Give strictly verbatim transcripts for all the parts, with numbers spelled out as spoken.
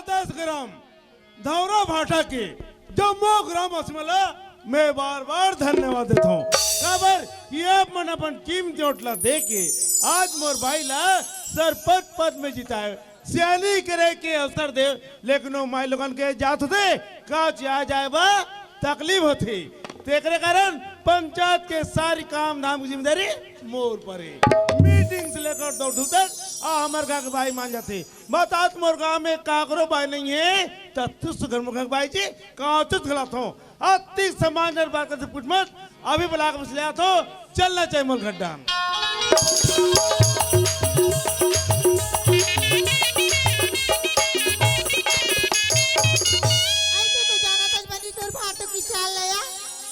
दस ग्राम धौरा भाटा के जम्मो ग्रामवासी मन ला मैं बार-बार धन्यवाद देथौं। काबर कि आप मन अपन कीमती वोट ला दे के आज मोर बाई ला सरपंच पद में जिताए, सियानी करे के अवसर दे, लेकिन वो माई लोगन के जात होथे, का चिया जाए बा तकलीफ होथे। तेकरे कारण पंचायत के सारी काम धाम की जिम्मेदारी मोर पर हे। मीटिंग से लेकर दौड़ धूप तक आ हमर घर के बाई मान जाथे। बतात मोर गांव में काकरो बाई नहीं है, त तुस घर मोर घर के बाई जी, कांचुस गलत हो। अति सम्मान बात करते पूछ मत, अभी बुला के बस ले आथों, चलना चाहिए मोर घर डान। ऐसे तो जाना था बनी तोर भाटो की चाल लया,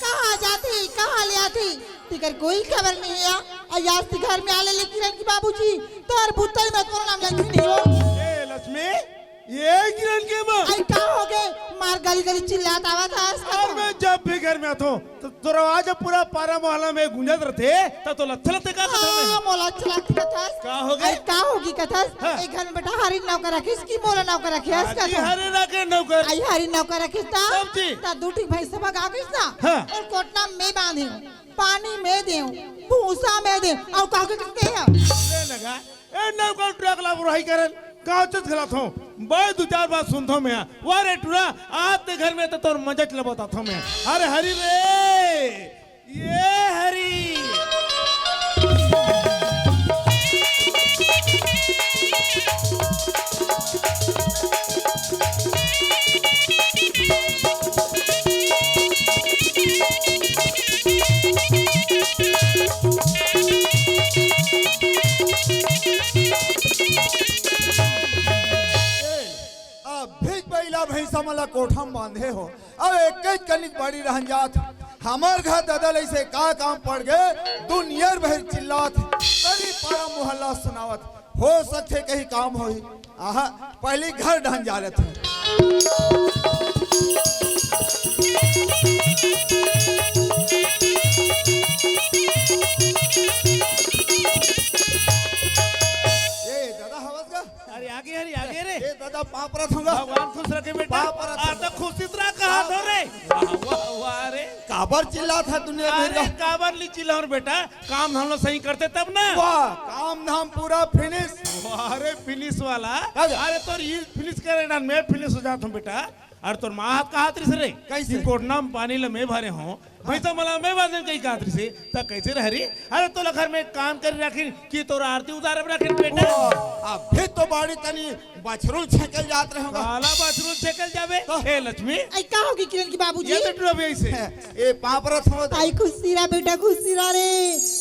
कहाँ जाथे, कहाँ ले आथे, तेकर कोई खबर नहीं है। अउ आज ते घर में आले ले किरण के बाबूजी, तोर बुतई में तोर नाम लगी नहीं हो। ए लक्ष्मी, ये किरण के माँ। आई का हो गए? मार गली गली चिल्लात आवत हस। अउ मैं जब भी घर में आथों, त तोर आवाज पूरा पारा मोहल्ला में गूंजत रथे, त तोला अच्छा लगथे का कथों मैं? हाँ, मोला अच्छा लगथे कथस। का हो गए? आई का होगी कथस? हाँ। एक घर में बेटा हरी नौकर रखिस कि मोला नौकर रखिस हाँ जी, कथों? हरी रखे नौकर। आई हरी नौकर रखिस ता? सब जी। ता दू ठीक भैंस भगा गइस ना? हाँ। अउ कोटना में बांधे हूँ, पानी में दे हूँ, भूसा में दे हूँ, अउ का के किसके है? ले लगा, ए नौकर ट्रक ला बुराई करन, कांचुस गलत हो। बाई दू चार बात सुनथों मैं। वा रे टूरा, आते घर में त तोर मजट ल बताथों मैं। अरे हरी रे, ये हरी। अभी बइला भैंसा मन ला कोठा म बांधे हो, अउ एक कनिक बाड़ी रहन जात। हमर घर ददा लइसे का काम पड़ गे, दुनिया भर चिल्लात, सरी पारा मोहल्ला सुनावत। हो सकथे कहीं काम होही। आहा, पहली घर ढहन जा लेथे। ए दादा, हवस गा? अरे आगे, अरे आगे रे। ए दादा, पाँव परत हूँ गा। भगवान खुश रखे बेटा। पाँव परत आ हूँ। तो खुशी तरह कहा दो रे। वाह, वाह, वाह रे। काबर चिल्लात हे दुनिया भर अरे का? काबर नी चिल्लाहूँ बेटा, काम धाम ला सही करते तब ना। वाह, काम धाम पूरा finish। वाह रे finish वाला। का जा? अरे तोर ये finish करे ना, मैं finish हो जात हूँ बेटा। अरे तोर माँ हाथ कहात रहिस रे कैसे? कि कोटना में पानी ला मैं भरे हूँ, भैंसा मन ला मैं बांधे हूँ कही कहात रहिस, त कैसे रह रे? अरे तोला घर में काम करे राखिन कि तोर आरती उतारे बर राखिन बेटा? वाह, अभी तो बाड़ी तनी बछरू छेकल जात रहे होगा। काला बछरू छेकल जाबे? तो? ए लक्ष्मी। आई का होगे किरण के बाबूजी? ये तो डूबे ऐसे। ए पाँव परत हूँ। आई खुशी रहा बेटा, खुशी रहा रे।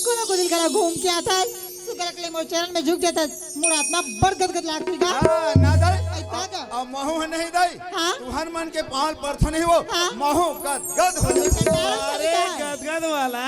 कोनो को दिल करा घूम के आता है। सुगर के लिए मोर चरण में झुक जाता है। मोर आत्मा बड़ गदगद लागती का। हाँ, ना दाई। आई का का? अब महू है नहीं दाई। हाँ? तुहर मन के पाँव परथों नहीं हो। हाँ? महू गदगद हो जाता। अरे गदगद वाला।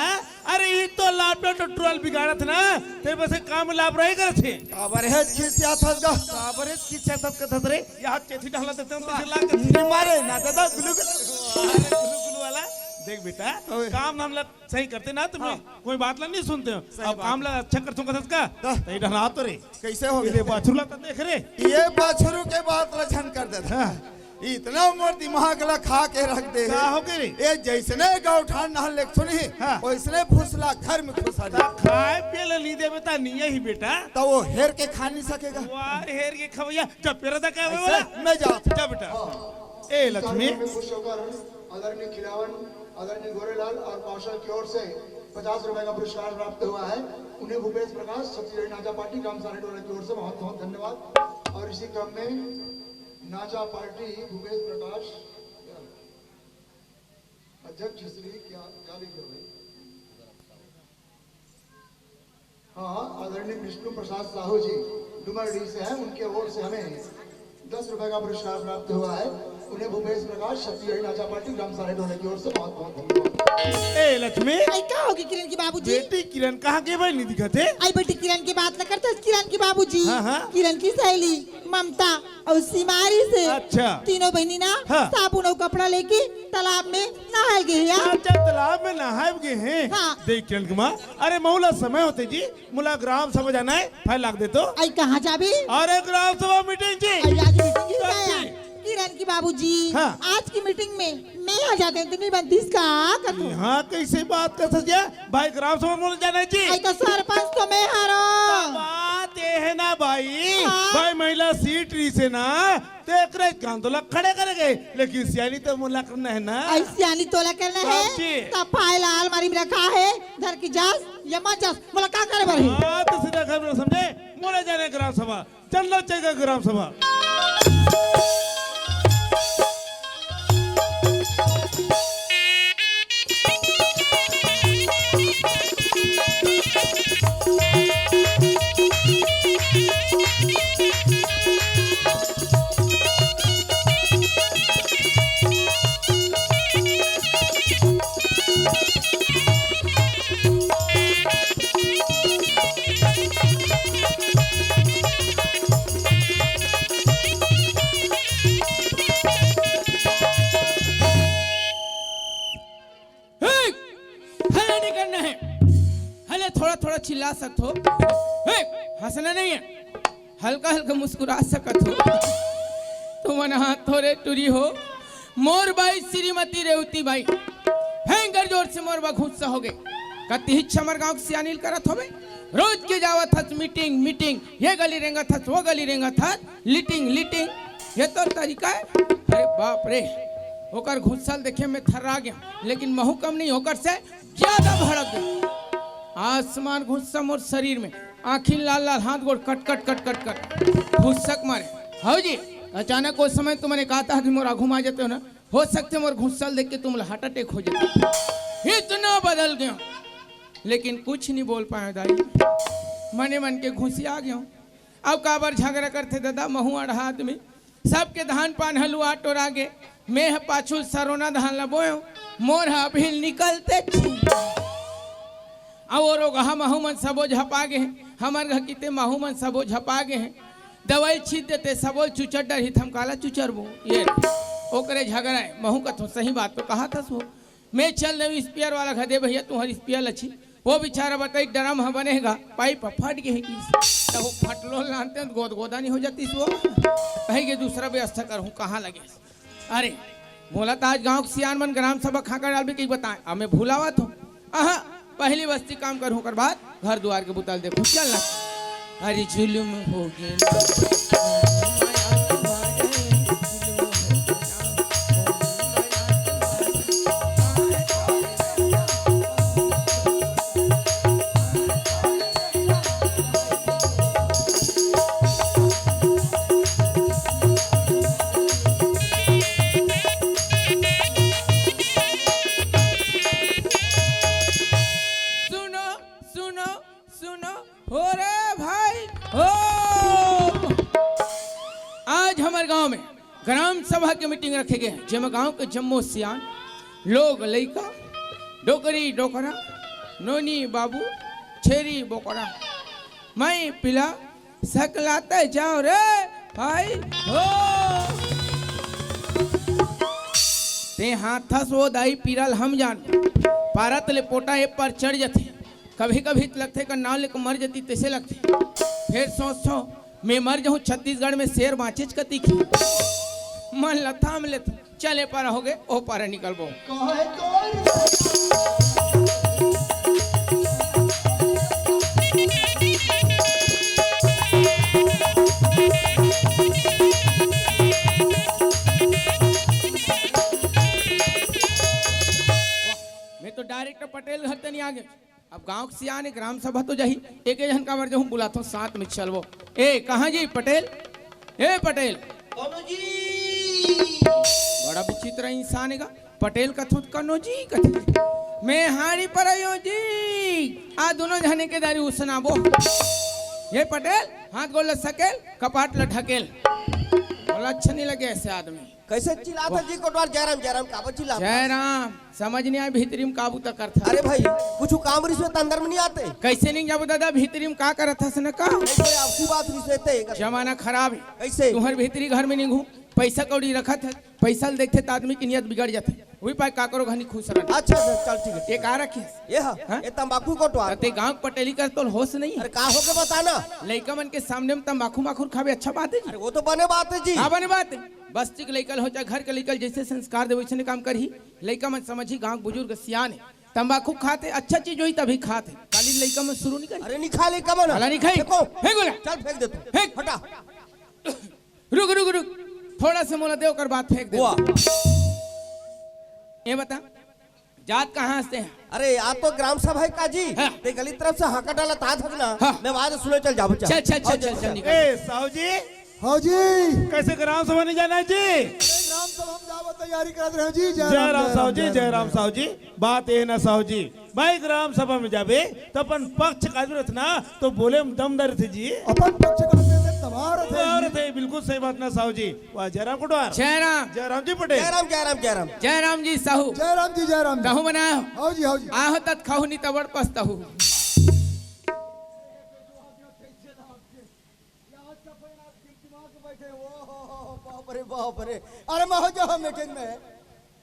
अरे, ई तो लापटो टोटरल बिगाड़त ना, ते बस काम लाभ रही करत हे। काबर हेच खिसियात हस गा? काबर हेच खिसियात हस कथस रे? यहाँ चेथी ढाला देते हो, तो हाँ। चिल्ला के नी मारे ना दादा, गुलू गुलू। अरे, गुलू गुलू वाला, देख बेटा, ओए। काम धाम ला सही करते ना तुम, हाँ। कोई बात ला नहीं सुनते हो। सही अब बात। काम ला अच्छा करते हो कथस का? हाँ। तो ये ढला तो रे। कैसे हो ये गए? बछरू ला तो देख रे। ये बछरू के बात ला झन कर देता। हाँ। इतना मोर दिमाग ला खा के रख दे हे। का हो गे रे? ए जैसने गौठान नहर लेक सुनी, हाँ। वैसने फुसला घर में घुसा ता दे। खाए पिए ला नी देबे ता नी ही बेटा। तो वो हेर के खा नहीं सकेगा। वाह, हेर के खवैया, जब पेरा दा का ऐसे बोला? मैं जाता। जा बेटा। हाँ। ए लक्ष्मी। इस कार्यक्रम में खुश होकर आदरणीय खिलावन, आदरणीय गोरेलाल और कौशल की ओर से पचास रुपए का पुरस्कार प्राप्त हुआ है। उन्हें भूपेश प्रकाश, छत्तीसगढ़ नाचा पार्टी, ग्राम सारेडोला की ओर से बहुत बहुत धन्यवाद। और इसी क्रम में नाचा पार्टी भूपेश प्रकाश, अध्यक्ष श्री क्या, क्या लिखे हुए? हाँ, आदरणीय विष्णु प्रसाद साहू जी डुमरडीह से हैं, उनके ओर से हमें दस रुपए का पुरस्कार प्राप्त हुआ है। उन्हें भूपेश प्रकाश, छत्तीसगढ़ नाचा पार्टी, ग्राम सारेडोला की ओर से बहुत बहुत धन्यवाद। ए लक्ष्मी। आई का होगे किरण के बाबूजी? बेटी किरण कहाँ गे भाई, नहीं दिखत हे? आई बेटी किरण के बात न करते, किरण के बाबूजी। हाँ, हाँ। किरण की सहेली ममता अउ सिमारी से अच्छा। तीनों बहिनी ना हाँ। साबुन अउ कपड़ा लेके तालाब में नहाए गे हे। अच्छा, तालाब में नहाए गे हे। हाँ। देख किरण के माँ, अरे महू ला समय होथे जी, मोला ग्राम सभा जाना हे, फाइल लाग दे तो। आई कहाँ जाबे? अरे ग्राम सभा मीटिंग जी। आई आज मीटिंग ही तब का जी। है? बाबूजी, हाँ। आज की मीटिंग में मैं आ जाते तो नहीं बनतीस का? कथू। हाँ, कैसे बात कर सकते हैं? भाई ग्राम सभा बोले जाना जी। आई तो सरपंच तो मैं हारो। बात ये है ना भाई, हाँ। भाई महिला सीट रही से ना, तो एक रेज कान तोला खड़े करेंगे, लेकिन सियानी तो मोला करना है ना। आई सियानी तोला करना है। बाबूजी। तो फाइल आलमारी में रखा है, धर के जास या मत जास, मोला का करे बर है? हाँ, तो सीधा घर में समझे, मोला जाने ग्राम सभा। चल लो, चल ग्राम सभा। हे! हल्ला नहीं करना है। हले थोड़ा थोड़ा चिल्ला सकत हो। हे! हंसना नहीं है, हल्का हल्का मुस्कुरा सकत हो। तुमन हाथ थोरे टुरी हो। मोर बाई श्रीमती रेवती बाई भयंकर जोर से मोर बा गुस्सा हो गए। कति हिच हमर गांव के सियानी ल करत होबे। रोज के जावत हस मीटिंग मीटिंग, ये गली रेंगत हस, वो गली रेंगत हस, लीटिंग लीटिंग। ये तोर तरीका है? अरे बाप रे, ओकर गुस्सा ल देखे में थर्रा गया, लेकिन महू कम नहीं, ओकर से ज्यादा भड़क गया। आसमान गुस्सा मोर शरीर में, आँखी लाल लाल, हाथ गोड़ कट कट कट कट कट, गुस्सा के मारे। हव जी, अचानक ओ समय तुमन कहा था कि मोर आघू में आ जाते हो ना, हो सकथे मोर गुस्सा ल देख के तुमला हार्ट अटैक हो जाते। इतना बदल गया, लेकिन कुछ नहीं बोल पाए दाई, मने मन के घुसिया गया। अब काबर झगड़ा करथे दादा, महू अड़हा आदमी, सबके धान पान हलुआ टोरा गे, मैं ह पाछू सरोना धान ल बोयो, मोर ह अभी निकलते छी। अउ ओ रोगहा महू मन सबो झपा गे हे, हमर घर किते महू मन सबो झपा गे हे। दवाई छींच देते, सबो चुचर डरही, त हम काला चुचरबो? ये ओकरे झगड़ा है, महू कथों सही बात तो कहा था सो। मैं चल देवों स्पेयर वाला घर दे भैया, तुम्हारी स्पेयर अच्छी। वो बेचारा बताई ड्रम ह बने हे गा, पाइप ह फट गे हे किस। त वो फटलो लानते त गोद गोदा नहीं हो जाती सो। कही के दूसरा व्यवस्था करहूँ, कहाँ लगे? अरे, मोला त आज गांव के सियान मन ग्राम सभा खाका डालबे कही बताए, अब मैं भुलावत हूँ। आहा, पहली बस्ती काम करूँ, ओकर बाद घर दुआर के बुता ल देखहूँ। चल ना। अरे जुलुम हो गे ना। सुनो, सुनो, सुनो, हो रे भाई, हो। आज हमर गांव में ग्राम सभा के मीटिंग रखे गए हे, जेमा गांव के जम्मो सियान लोग, लइका, डोकरी, डोकरा, नोनी, बाबू, छेरी, बोकरा, माई, पिला, सकलाते जाओ रे भाई हो। ते हाथस वो दाई पीरा ल हम जान, पारा तले पोटा ए पर चढ़ जथे। कभी कभी त लगथे का नाव लेके मर जती, तैसे लगथे। फिर सोचथों, मैं मर जाहूं, छत्तीसगढ़ में शेर बांचेच कती की। मन ल थाम लेथों, चल ए पारा हो गे, ओ पारा निकलबो। मैं तो डायरेक्ट पटेल घर तनी आ गे। अब गांव के सियान हे, ग्राम सभा तो जाही, एक झन काबर जहूं बुलाथों, साथ में चलबो। ए, कहां जी पटेल? ए पटेल। कौनो जी? बड़ा विचित्र इंसान हे गा, पटेल कथों त कौनो जी कथे। मैं हाड़ी पर आयो जी। आ दोनों झने के दारी उसनाबो। ये पटेल, हाथ गोड़ ल सकेल, कपाट ल ढकेल। बोला, अच्छा नहीं लगे ऐसे आदमी। कैसे चिल्लात हे जी कोटवार, जयराम, जयराम, काबर चिल्लात हे? जयराम, समझ नहीं आए, भीतरी में का बुता करत हस। अरे भाई, कुछ काम रिश्वत अंदर में नहीं आते? कैसे नहीं जाबो दादा, भीतरी में का करत हस न का? नहीं, कोई आपसी बात रिश्वत है। जमाना खराब है। कैसे? तुम्हर भीतरी घर में नहीं घूम, पैसा कौड़ी रखत हस, पैसा ल देखथे त आदमी के नियत बिगड़ जाथे। उही पाय काकरो घनी खुश रहना। अच्छा, अच्छा, चल ठीक है। ये का रखे? ये हा, हाँ? ये तंबाकू कोटवाल। ते गांव के पटेली कर तो होश नहीं है। अरे का हो के बताना? लइका मन के सामने में तंबाकू माखुर खावे अच्छा बात है जी? अरे वो तो बने बात है जी। का बने बात है? बस्ती के लइका ल हो चाहे घर के लइका ल जैसे संस्कार दे वैसने काम करही। लइका मन समझही गांव के बुजुर्ग सियान है। तंबाकू खात है, अच्छा चीज होही तभी खात है। काली लइका मन शुरू नहीं करी। अरे नहीं खा लइका मन। काला नहीं खाई। देखो। फेंक बोला। चल फेंक दे तू। फेंक। हटा। रुक, रुक, रुक। थोड़ा से मोला दे, ओकर बाद फेंक दे। वाह। ये बता, जात कहाँ से हैं? अरे, आप तो ग्राम सभा है का जी? हाँ। ते गली तरफ से हाका डाला तात हक ना। हाँ। मैं बाद सुने चल जाबो, चल। चल, चल, चल, और चल, चल, चल, निकल। ए, साहू जी। हाँ जी। कैसे ग्राम सभा नहीं जाना है जी? अरे, ग्राम सभा हम जाबो, तैयारी करत रहे जी। जय राम साहू जी, जय राम साहू जी। बात ये ना साहू जी, भाई ग्राम सभा में जाबे तो अपन पक्ष का जरूरत ना, तो बोले में दमदार थे जी। अपन पक्ष का जरूरत है, तमार थे जी। और थे, बिल्कुल सही बात ना साहू जी। वाह, जय राम कोटवार। जय राम। जय राम जी पटेल। जय राम, जय राम, जय राम। जय राम जी साहू। जय राम जी, जय राम जी। कहूँ बनायो। हाउ जी, हाउ जी। आहो तत खाहू नी तबड़ पछताहू। बाप रे, बाप रे। अरे, मैं हो जाओ मीटिंग में।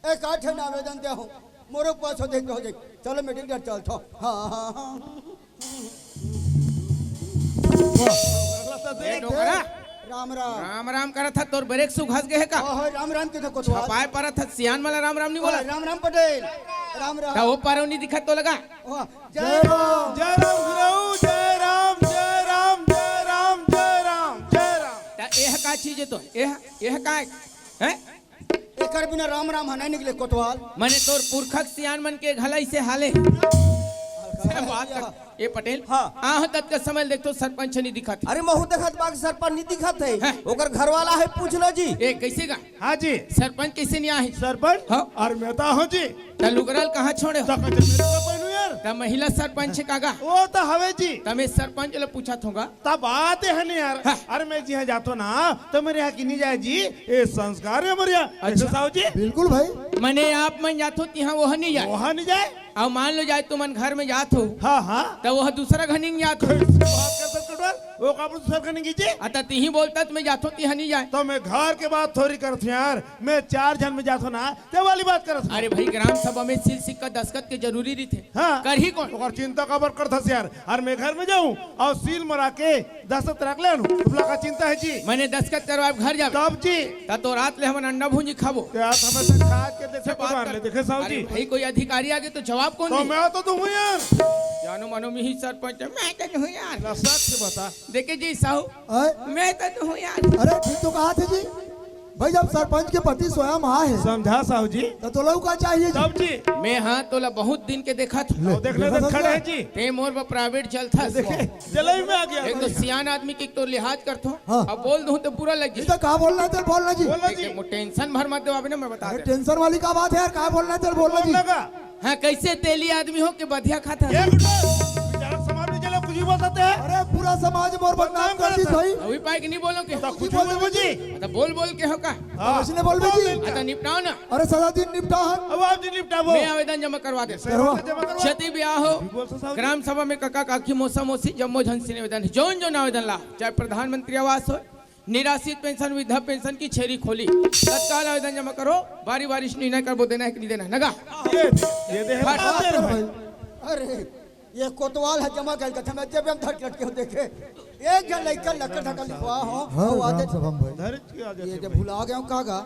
एक आठ ठन आवेदन दे हूँ। मोरो पास हो जाए, हो जाए। चलो, मीटिंग कर चलता हूँ। हाँ, हाँ, हाँ। ए, डोकरा। राम, राम। राम, राम करत ह, तोर ब्रेक सुघस गे हे का? ओहो, राम, राम के तो कोतवाल। छपाए परत ह, सियान वाला राम, राम नहीं बोला। ओहो, राम, राम पटेल। राम, राम। त वो पारो नहीं दिखत तो लगा। ओहो, जय राम। जय राम गुरु, जय राम, जय राम, जय राम, जय राम, जय राम। त एह का चीज है तो? एह, एह का है? हैं? एकर बिना राम राम ह नहीं निकले कोतवाल। मने तोर पुरखक सियान मन के घला इसे हाले। बात कर। ए पटेल, हाँ। आह तत का समय देख तो सरपंच नहीं दिखत। अरे महू देखत बा कि सरपंच नहीं दिखत है। हाँ। ओकर घर वाला है, पूछ लो जी। ए, कैसे का? हाँ जी। सरपंच कैसे नहीं आहे? सरपंच? हाँ। और मैं तो हूँ जी। त लुगरल कहाँ छोड़े हो? त कइसे मेरे को पहनू यार? त महिला सरपंच का गा? वो तो हवे जी। त मैं सरपंच ले पूछत होगा। तब बात है नहीं यार। हाँ। अरे मैं जिहाँ जातो ना, तो मेरे यहाँ की नहीं जाए जी। ये संस्कार है मेरे यहाँ। अच्छा। ऐसे साहू जी। बिल्कुल भाई। मने आप मन जातो तिहाँ वह नहीं जाए। वहाँ नहीं जाए। अब मान लो जाए तुमन घर में जात हो। हाँ, हाँ। तो वह दूसरा घर नहीं जात हो। कैसे बात कर सकते हो? वो का दूसरा घर नहीं कीजिए। अतः तिही बोलता तो मैं जातो तिहाँ नहीं जाए। तो मैं घर के बात थोड़ी करत हूँ यार, मैं चार झन में जात हूँ ना, ते वाली बात करत हूँ। अरे भाई, ग्राम सभा में सील सिक्का दस्तखत के जरूरी रहिथे। हाँ। करही कौन? ओकर चिंता काबर करथस यार? अरे मैं घर में जाऊं और सील मरा के दस्तखत रख ले आनू, तुमला का चिंता है जी? मने दस्तखत करवाए घर जाबे। तब जी। त तो रात ले हमन अंडा भूंजी खाबो। ते आज हमें से खा के देखे, अच्छा, बात भगवान कर। ले देखे साहू अरे जी। भाई, कोई अधिकारी आगे तो जवाब कौन तो दी? मैं तो दूं यार। जानो मानो मिही सरपंच, मैं तो दूं यार। ला सच से बता। देखे जी साहू, आय? मैं तो दूं यार। अरे ठीक तो कहा थे जी। भाई, जब सरपंच के पति स्वयं आए हे, समझा साहू जी। त तोला का चाहिए जी? तब जी। मैं हाँ तोला बहुत दिन के देखत हूँ। ले, तो देखने देखा तो खड़े था? हैं जी। ते मोर बर प्राइवेट चलथस। देखे, जलई में आ गया। एक तो सियान आदमी के तो लिहाज करथो। हाँ। अब बोल दूँ तो बुरा लग ये जाए। तो का बोलना है तेरे बोलना जी। बोलना जी। देखे, मो टेंशन भर मत दो, अभी ना मैं बता अरे दे। टेंशन वाली का बात है यार, का बोलना है तेरे बोलना जी। बोलना का? हाँ, कैसे तेली आदमी हो के बधिया खाता है? एक मिनट, बेचारा समाज में चले, कुछ भी बोल सकते हैं। अरे पूरा समाज मोर बदनाम बदनाम कर दी करता है। भाई। अभी पाए कि नहीं बोलो के? तो कुछ भी बोल दो जी। तो बोल बोल के हो का? हाँ। इसने बोल दो जी। अच्छा, निपटाओ ना। अरे सदा दिन निपटा है। अब आप जी निपटाबो। मैं आवेदन जमा करवा दे। करवा। जमा करवा। क्षति ब्याह हो, बिल्कुल सर साहब। ग्राम सभा में कका काकी मौसा मौसी जम्मो झन से निवेदन है, जौन जौन आवेदन ला, चाहे प्रधानमंत्री आवास हो, निराश्रित पेंशन, वृद्धा पेंशन की छेरी खोली, तत्काल आवेदन जमा करो। बारी बारी से निर्णय करबो, देना है कि नहीं देना है, नगा? ये, ये दे फट। बात है भाई। अरे, ये कोतवाल है जमा कर, कथा में जब हम धर लटके हो देखे। एक जन लइका लकर धका लिखवा हो, हाँ, हो आते। राम सभा में भाई। धर के आ जाते ये जब भाई। भुला गया हूँ, कहाँ गा?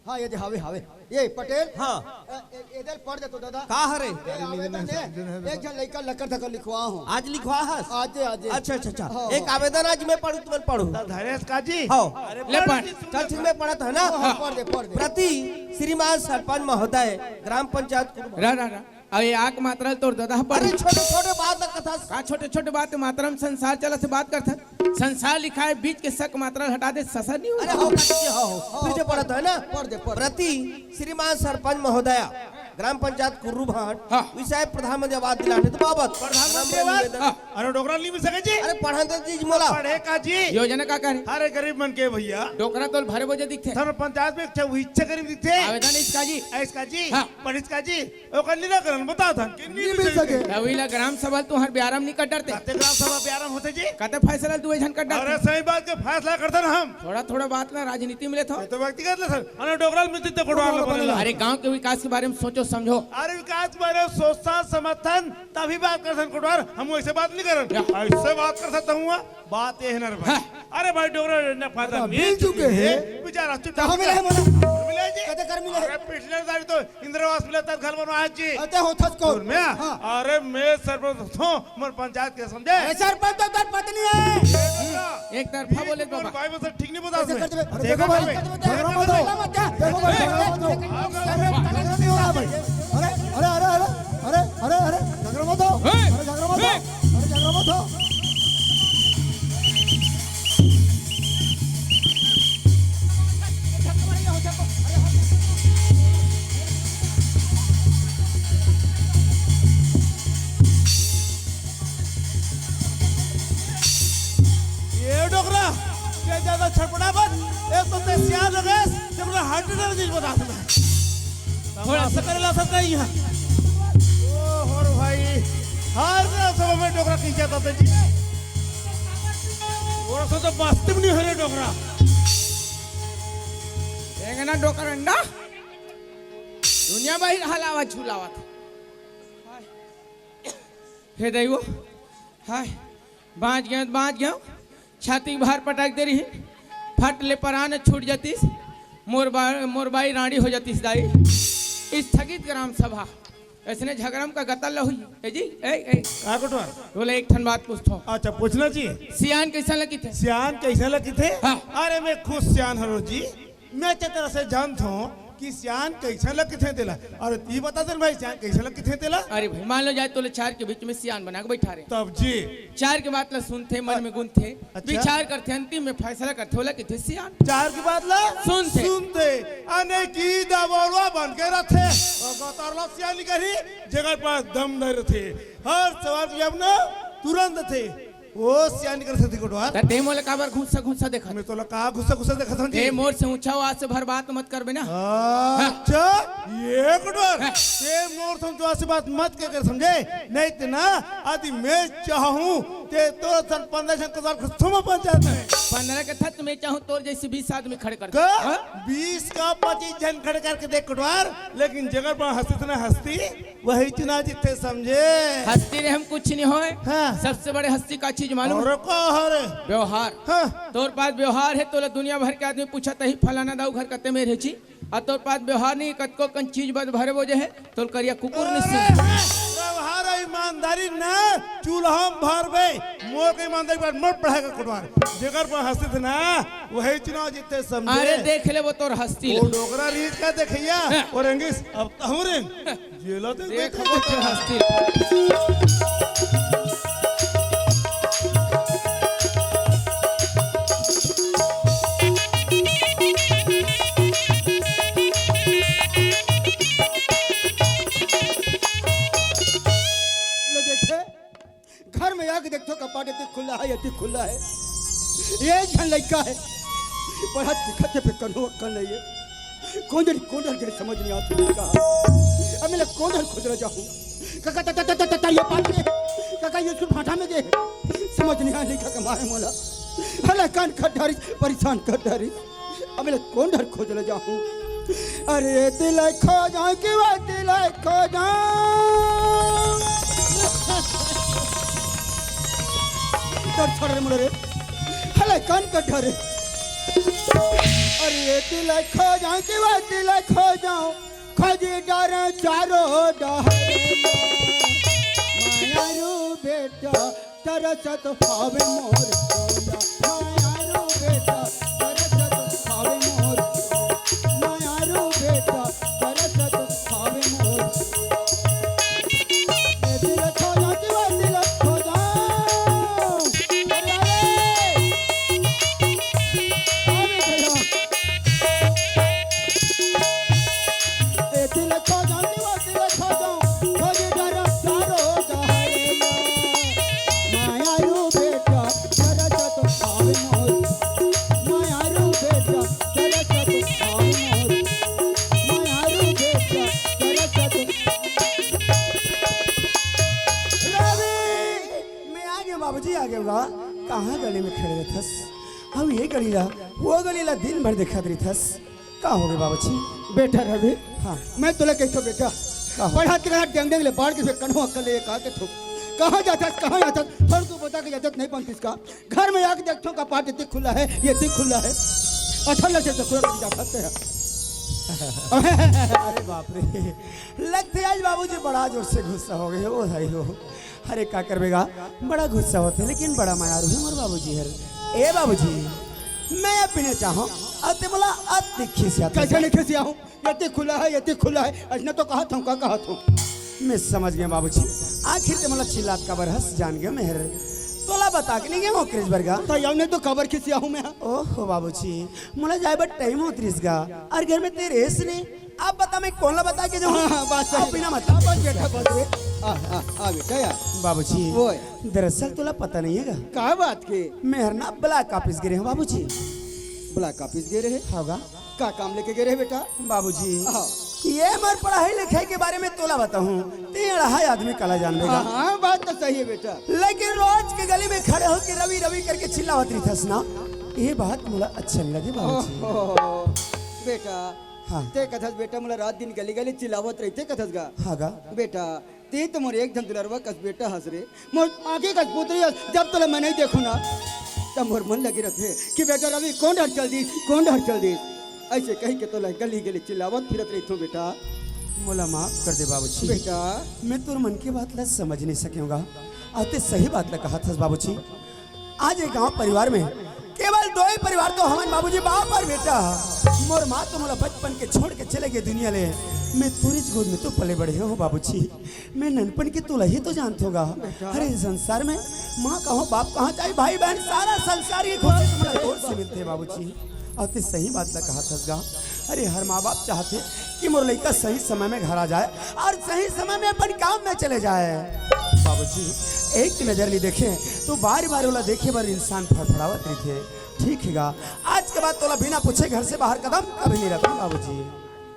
हाँ, ये दे, हावे, हावे। ये पटेल। हाँ। ए, ए, इधर पढ़ दे तो दादा। का हरे? ए, आवेदन है। एक जन लइका लकर धका लिखवा हो। आज लिखवा हस? आजे, आजे। अच्छा, अच्छा, अच्छा। हाँ, एक हाँ। आवेदन आज मैं पढ़ू, तुमन पढ़ू। तो धरेश का जी। हाँ। अरे ले पढ़। पढ़ जी, चल, ठीक, मैं पढ़त है ना? हाँ, हाँ, पढ़ दे, पढ़ दे। प्रति श्रीमान सरपंच महोदय, ग्राम पंचायत कुर्मा। रा, रा, रा। अब ये आक मात्रा ल तोर ददा ह पढ़। अरे छोटे छोटे बात ल कथस। का छोटे छोटे बात, मात्रा में संसार चला से बात करथन। संसार लिखा है, बीच के सक मात्रा ल हटा दे, ससा नहीं हो। अरे हो, काकी जी, हो, हो। फिर से पढ़त है ना? पढ़ दे, पढ़ दे। प्रति श्रीमान सरपंच महोदया, ग्राम पंचायत कुर्रू भाट, हाँ। विषय प्रधानमंत्री आवास दिलाने तो बाबत। प्रधानमंत्री आवास? निवेदन। हाँ। अरे डोकरा ल नइ मिल सके जी। अरे पढ़न तो जी मोला। पढ़े का जी? योजना का करे? अरे गरीब मन के भैया। डोकरा तो भरे बोझे दिखथे। धर्म पंचायत में अच्छा वो इच्छा गरीब दिखथे। आवेदन इसका जी। इसका जी। हाँ। पढ़िस का जी। ओकर निराकरण बता धन के नइ मिल सके। त उही ला ग्राम सभा तुहर ब्यारा म नइ कर डरते। कते ग्राम सभा ब्यारा म होथे जी? कते फैसला दुए झन कर डरते। अरे सही बात के फैसला करथन हम। थोड़ा-थोड़ा बात ला राजनीति म लेथव। ये तो व्यक्तिगत ले सर। अरे डोकरा ल मिलती तो कोटवार ल बनेला। अरे गांव के विकास के बारे म सोचो समझो। अरे विकास के बारे म सोचथन समझथन तभी बात करथन कोटवार। हम वैसे बात नइ करन। या। ऐसे बात कर सकता हूँ। बात ये हे ना रे भाई। हाँ। अरे भाई डोकरा योजना फायदा हाँ, मिल मिल चुके चुके हे। हे। बेचारा चुप कहाँ मिला हे मोला? मिला जी? कते कर मिला हे? अरे पिछले साल तो इंदिरा आवास मिला था, घर बनवा है जी। अते होथस कौन? सुन मैं, हाँ। अरे मैं सरपंच हूँ, मोर पंचायत के समझे? अरे सरपंच तो तोर पत्नी हे। एक तरफा बोले बाबा। भाई बस ठीक नहीं बता कैसे कर दे? अरे देखो भाई, झगड़ा मत हो। देखो भाई, झगड़ा मत हो। झगड़ा नहीं हो रहा भाई। अरे, अरे, अरे, अरे, अरे, अरे, अरे, झगड़ा मत हो। हे! अरे झगड़ा मत हो। हे! अरे झगड़ा मत हो। ये डोकरा, ये ज्यादा छटपटा मत। एक तो ते सियान हो गए, ते पूरा हार्ट अटैक बता दूंगा। थोड़ा सा करेला सकता है यहाँ। ओ, और भाई, हर समय में डोकरा खींचा था जी। और सो तो बस्ती में नहीं हो रहे डोकरा। एक ना डोकर अंडा, दुनिया में ही हलावा झुलावा था। हे दैवो, हाय, बाँच गेंव, बाँच गेंव। छाती के भार पटक दे रही, फट ले परान छूट जातिस, मोर बा-, मोर बाई रांडी हो जातिस दाई। स्थगित ग्राम सभा। अइसने झगड़ा म का गतल ल होई? ए जी, ए, ए। का कोटवार? तोला एक ठन बात पूछथों। अच्छा, पूछना जी। सियान कइसन ल किथे? सियान कइसन ल किथे? हाँ। अरे, मैं खुद सियान हरों जी। मैं अच्छा तरह से जानथों कि सियान कइसन ल किथे तेला। अरे, तैं बता दे भाई, सियान कइसन ल किथे तेला? अरे भाई, मान लो जाए तोला चार के बीच में सियान बना के बैठा रहे। तब जी। चार के बात ल सुनथे, मन में गुनथे, अच्छा। विचार करथे, अंतिम में फैसला करथे, ओला किथे सियान। चार के बात ल सुनथे। सुनथे, अने की दबोलवा बन के रथे। अउ गतर ल सियान करी, जेकर पास दम धरे रथे। हर सवाल के जवाब ना तुरंत देथे। ओ सियान कर सकती कोटवार। त तैं मोला काबर घुस्सा घुस्सा देखत? मैं तोला का घुस्सा घुस्सा देखत हूँ जी? तैं मोर से ऊंचा आवाज से भर बात मत करबे ना। अच्छा, ये कोटवार। हाँ। तैं मोर से ऊंचा आवाज से बात मत कर, कर समझे? नहीं तो ना, आदि मैं चाहूँ, तैं तो सन पंद्रह सन कोटवार खुद थोमा पंचायत में। पंद्रह के था, तो मैं चाहूँ तोर जैसे बीस आदमी खड़े कर दे। का? हाँ? बीस का पच्चीस जन खड़े करके देख कोटवार, लेकिन जगह पर हस्ती ना हस्ती, वही चुनाव जीतथे समझे। हस्ती ले हम कुछ नहीं होय। हाँ। सबसे बड़े हस्ती का चीज मालूम हे? अरे का हरे? व्यवहार। हाँ। तोर पास व्यवहार हे, तोला दुनिया भर के आदमी पूछत ही, "फलाना दाऊ घर कते में रहे छी?" अउ तोर पास व्यवहार नहीं, कतको कन चीज बद भरे बोझे हे, तोर करिया कुकुर नहीं सुन। अरे, व्यवहार ईमानदारी ना, चूल्हा में भरबे, मोर के ईमानदारी पर मोर पढ़ाई का कोटवार। जेकर पर हस्ती थे ना, वही चुनाव जीतथे समझे। अरे देख ले वो तोर हस्ती वो ला। डोकरा रीत का देखैया, हाँ। और एंगिस, अब तहूँ रे। जेला तो देख, देख, वो तो देख। हस्ती। लो देखे, घर में आके देखथों, कपाट एती खुल्ला हे, एती खुल्ला हे। एक झन लइका हे, पढ़त लिखत हे, फेर कोनो अक्कल नइ हे। कोन डहर, कोन डहर गे, समझ नइ आत हे लइका। अब मैं ला कोन डहर खोजे ला जाहूँ? कका, त, त, ये पाट गे, कका, ये स्कूल भाटा में गे। समझ नइ आय लइका के मारे मोला। हला कान खट डारिस, परेशान कर डारिस। अब मैं ला कोन डहर खोजे ला जाहूँ? अरे एती ला खोजों कि ओती ला खोजों। डर छड़ रे मोला रे। हला कान कट रे। अरे एती ला खोजों कि ओती ला खोजों। खोजी डारें चारों डहर। मायारू बेटा तरसत हवे मोर टोला, मायारू बेटा तरसत हवे मोर, मायारू बेटा तरसत हवे मोर। ए दिल खोजा, दिल खोजा। अरे, अरे। अरे भैया। ए दिल खोजा, दिल कहाँ गली में खड़े रहिथस? अउ ये गली ला, वो गली ला दिन भर देखत रहिथस। का होगे बाबूजी? बेटा रवि, हाँ। मैं तोला कहिथों बेटा, का हो? पढ़त लिखत डेंग डेंग ले बाढ़ के फेर कन्हो अक्कल ले का के थो। कहाँ जाथस, कहाँ जाथस? थोड़ा तू बता के जाथस नहीं बनतिस का? घर में आके देखथों कपाट एती खुला है, एती खुला है। अच्छा लगे तो खुला लग जाता है। अरे बाप रे, लगथे आज बाबूजी बड़ा जोर से गुस्सा होगे। ओ भाई हो, अरे का करबे गा, बड़ा गुस्सा होथे, लेकिन बड़ा मयारू हे मोर बाबूजी हर। ए बाबूजी, मैं अब भी नहीं चाहूँ, अब ते मोला अब दिखी से आता। कैसे नहीं खिसियाहूँ? एती खुला है, एती खुला है, अइसने तो कहत हँव, का कहत हँव? मैं समझ गेंव बाबूजी, आखिर ते मोला चिल्लात काबर हस, जान गेंव मैं हर। तोला बता के नहीं गेंव ओकरेच बर गा। त अउ नहीं तो काबर खिसियाहूँ मैं? ओहो बाबूजी, मोला जाए बर टाइम होत रिहिस गा, अउ घर में ते रेहेस नहीं। अब बता मैं कोन ला बता के जाहूँ? हाँ, हाँ, बात सही। अब बिना मतलब बस बेटा, बस रे। आ, आ, आ बेटा यार। बाबूजी, ओए। दरअसल तोला पता नहीं हे गा। का बात के? मैं हर ना block office गे रहेंव बाबूजी। Block office गे रहे? हाँ गा। का काम लेके गे रहे बेटा? बाबूजी, हाँ। ये मोर पढ़ाई लिखाई के बारे में तोला बताहूँ, ते अड़हाय आदमी काला जानबे गा। हाँ, हाँ, बात तो सही है बेटा। लेकिन रोज के गली में खड़े होके रवि रवि करके चिल्लावत रहिथस ना, ये बात मोला अच्छा नहीं लगे बाबूजी। ओहो, बेटा, हाँ। ते कथस बेटा मोला रात दिन गली गली चिल्लावत रहिथे कथस गा। हाँ गा। बेटा, ते तो मोर एक झन दुलरवा कस बेटा हस रे, मोर आँखी कस पुतरी हस, जब तोला मैं नहीं देखहूँ ना, तब मोर मन लगे रहिथे कि बेटा रवि कोन डहर चल दिस, कोन डहर चल दिस। अइसे कहि के तोला गली गली चिल्लावत फिरत रहिथों बेटा। मोला माफ कर दे बाबूजी। बेटा। मैं तोर मन के बात ला समझ नहीं सकेंव गा। अउ ते सही बात ला कहत हस बाबूजी। आज ये गांव परिवार में केवल दो ही परिवार तो हमन बाबूजी, बाप और बेटा। मोर माँ तो मोला बचपन के छोड़ के चले गे दुनिया ले। मैं तोरेच गोद में तो पले बढ़े हँव बाबूजी। मैं ननपन के तोला ही तो जानथों गा। बेटा। अरे संसार में माँ कहाँ बाप कहाँ, चाहे भाई बहन, सारा संसार के खुशी तो मोला तोर से मिलथे बाबूजी। अउ ते सही बात ला कहत हस गा। अरे हर माँ बाप चाहथे कि मोर लइका सही समय में घर आ जाए अउ सही समय में अपन काम में चले जाए। बाबूजी, एक नजर नहीं देखे तो बार बार ओला देखे बर इंसान फड़फड़ावत रहिथे। ठीक हे गा, आज के बाद तोला बिना पूछे घर से बाहर कदम कभी नहीं रखहूँ बाबूजी।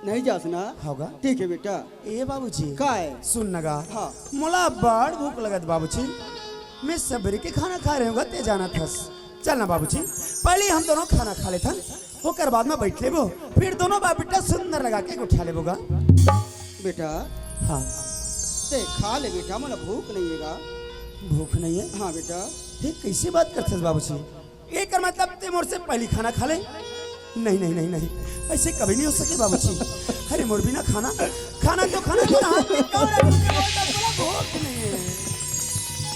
नहीं जास ना? हाँ गा। ठीक हे बेटा। ए बाबूजी। का हे? सुन ना गा। हाँ। मोला बड़ भूख लगत बाबूजी। मैं सबेरे के खाना खाए रहेंव गा, ते जानत हस। चल ना बाबूजी, पहली हम दोनों खाना खा लेथन, ओकर बाद में बैठ लेबो, फिर दोनों बाप बेटा सुंदर लगा के गोठिया लेबो गा। बेटा। हाँ। ते खा ले बेटा, मोला भूख नहीं हे गा। भूख नहीं हे? हाँ बेटा। ये कैसे बात करथस बाबूजी? एकर मतलब ते मोर से पहली खाना खा ले? नहीं, नहीं, नहीं, नहीं, अइसे कभी नहीं हो सके बाबूजी। अरे मोर बिना खाना, खाना तो खाना, तोर हाथ में कौन है? मुझे बोलता, बोला, भूख नहीं हे।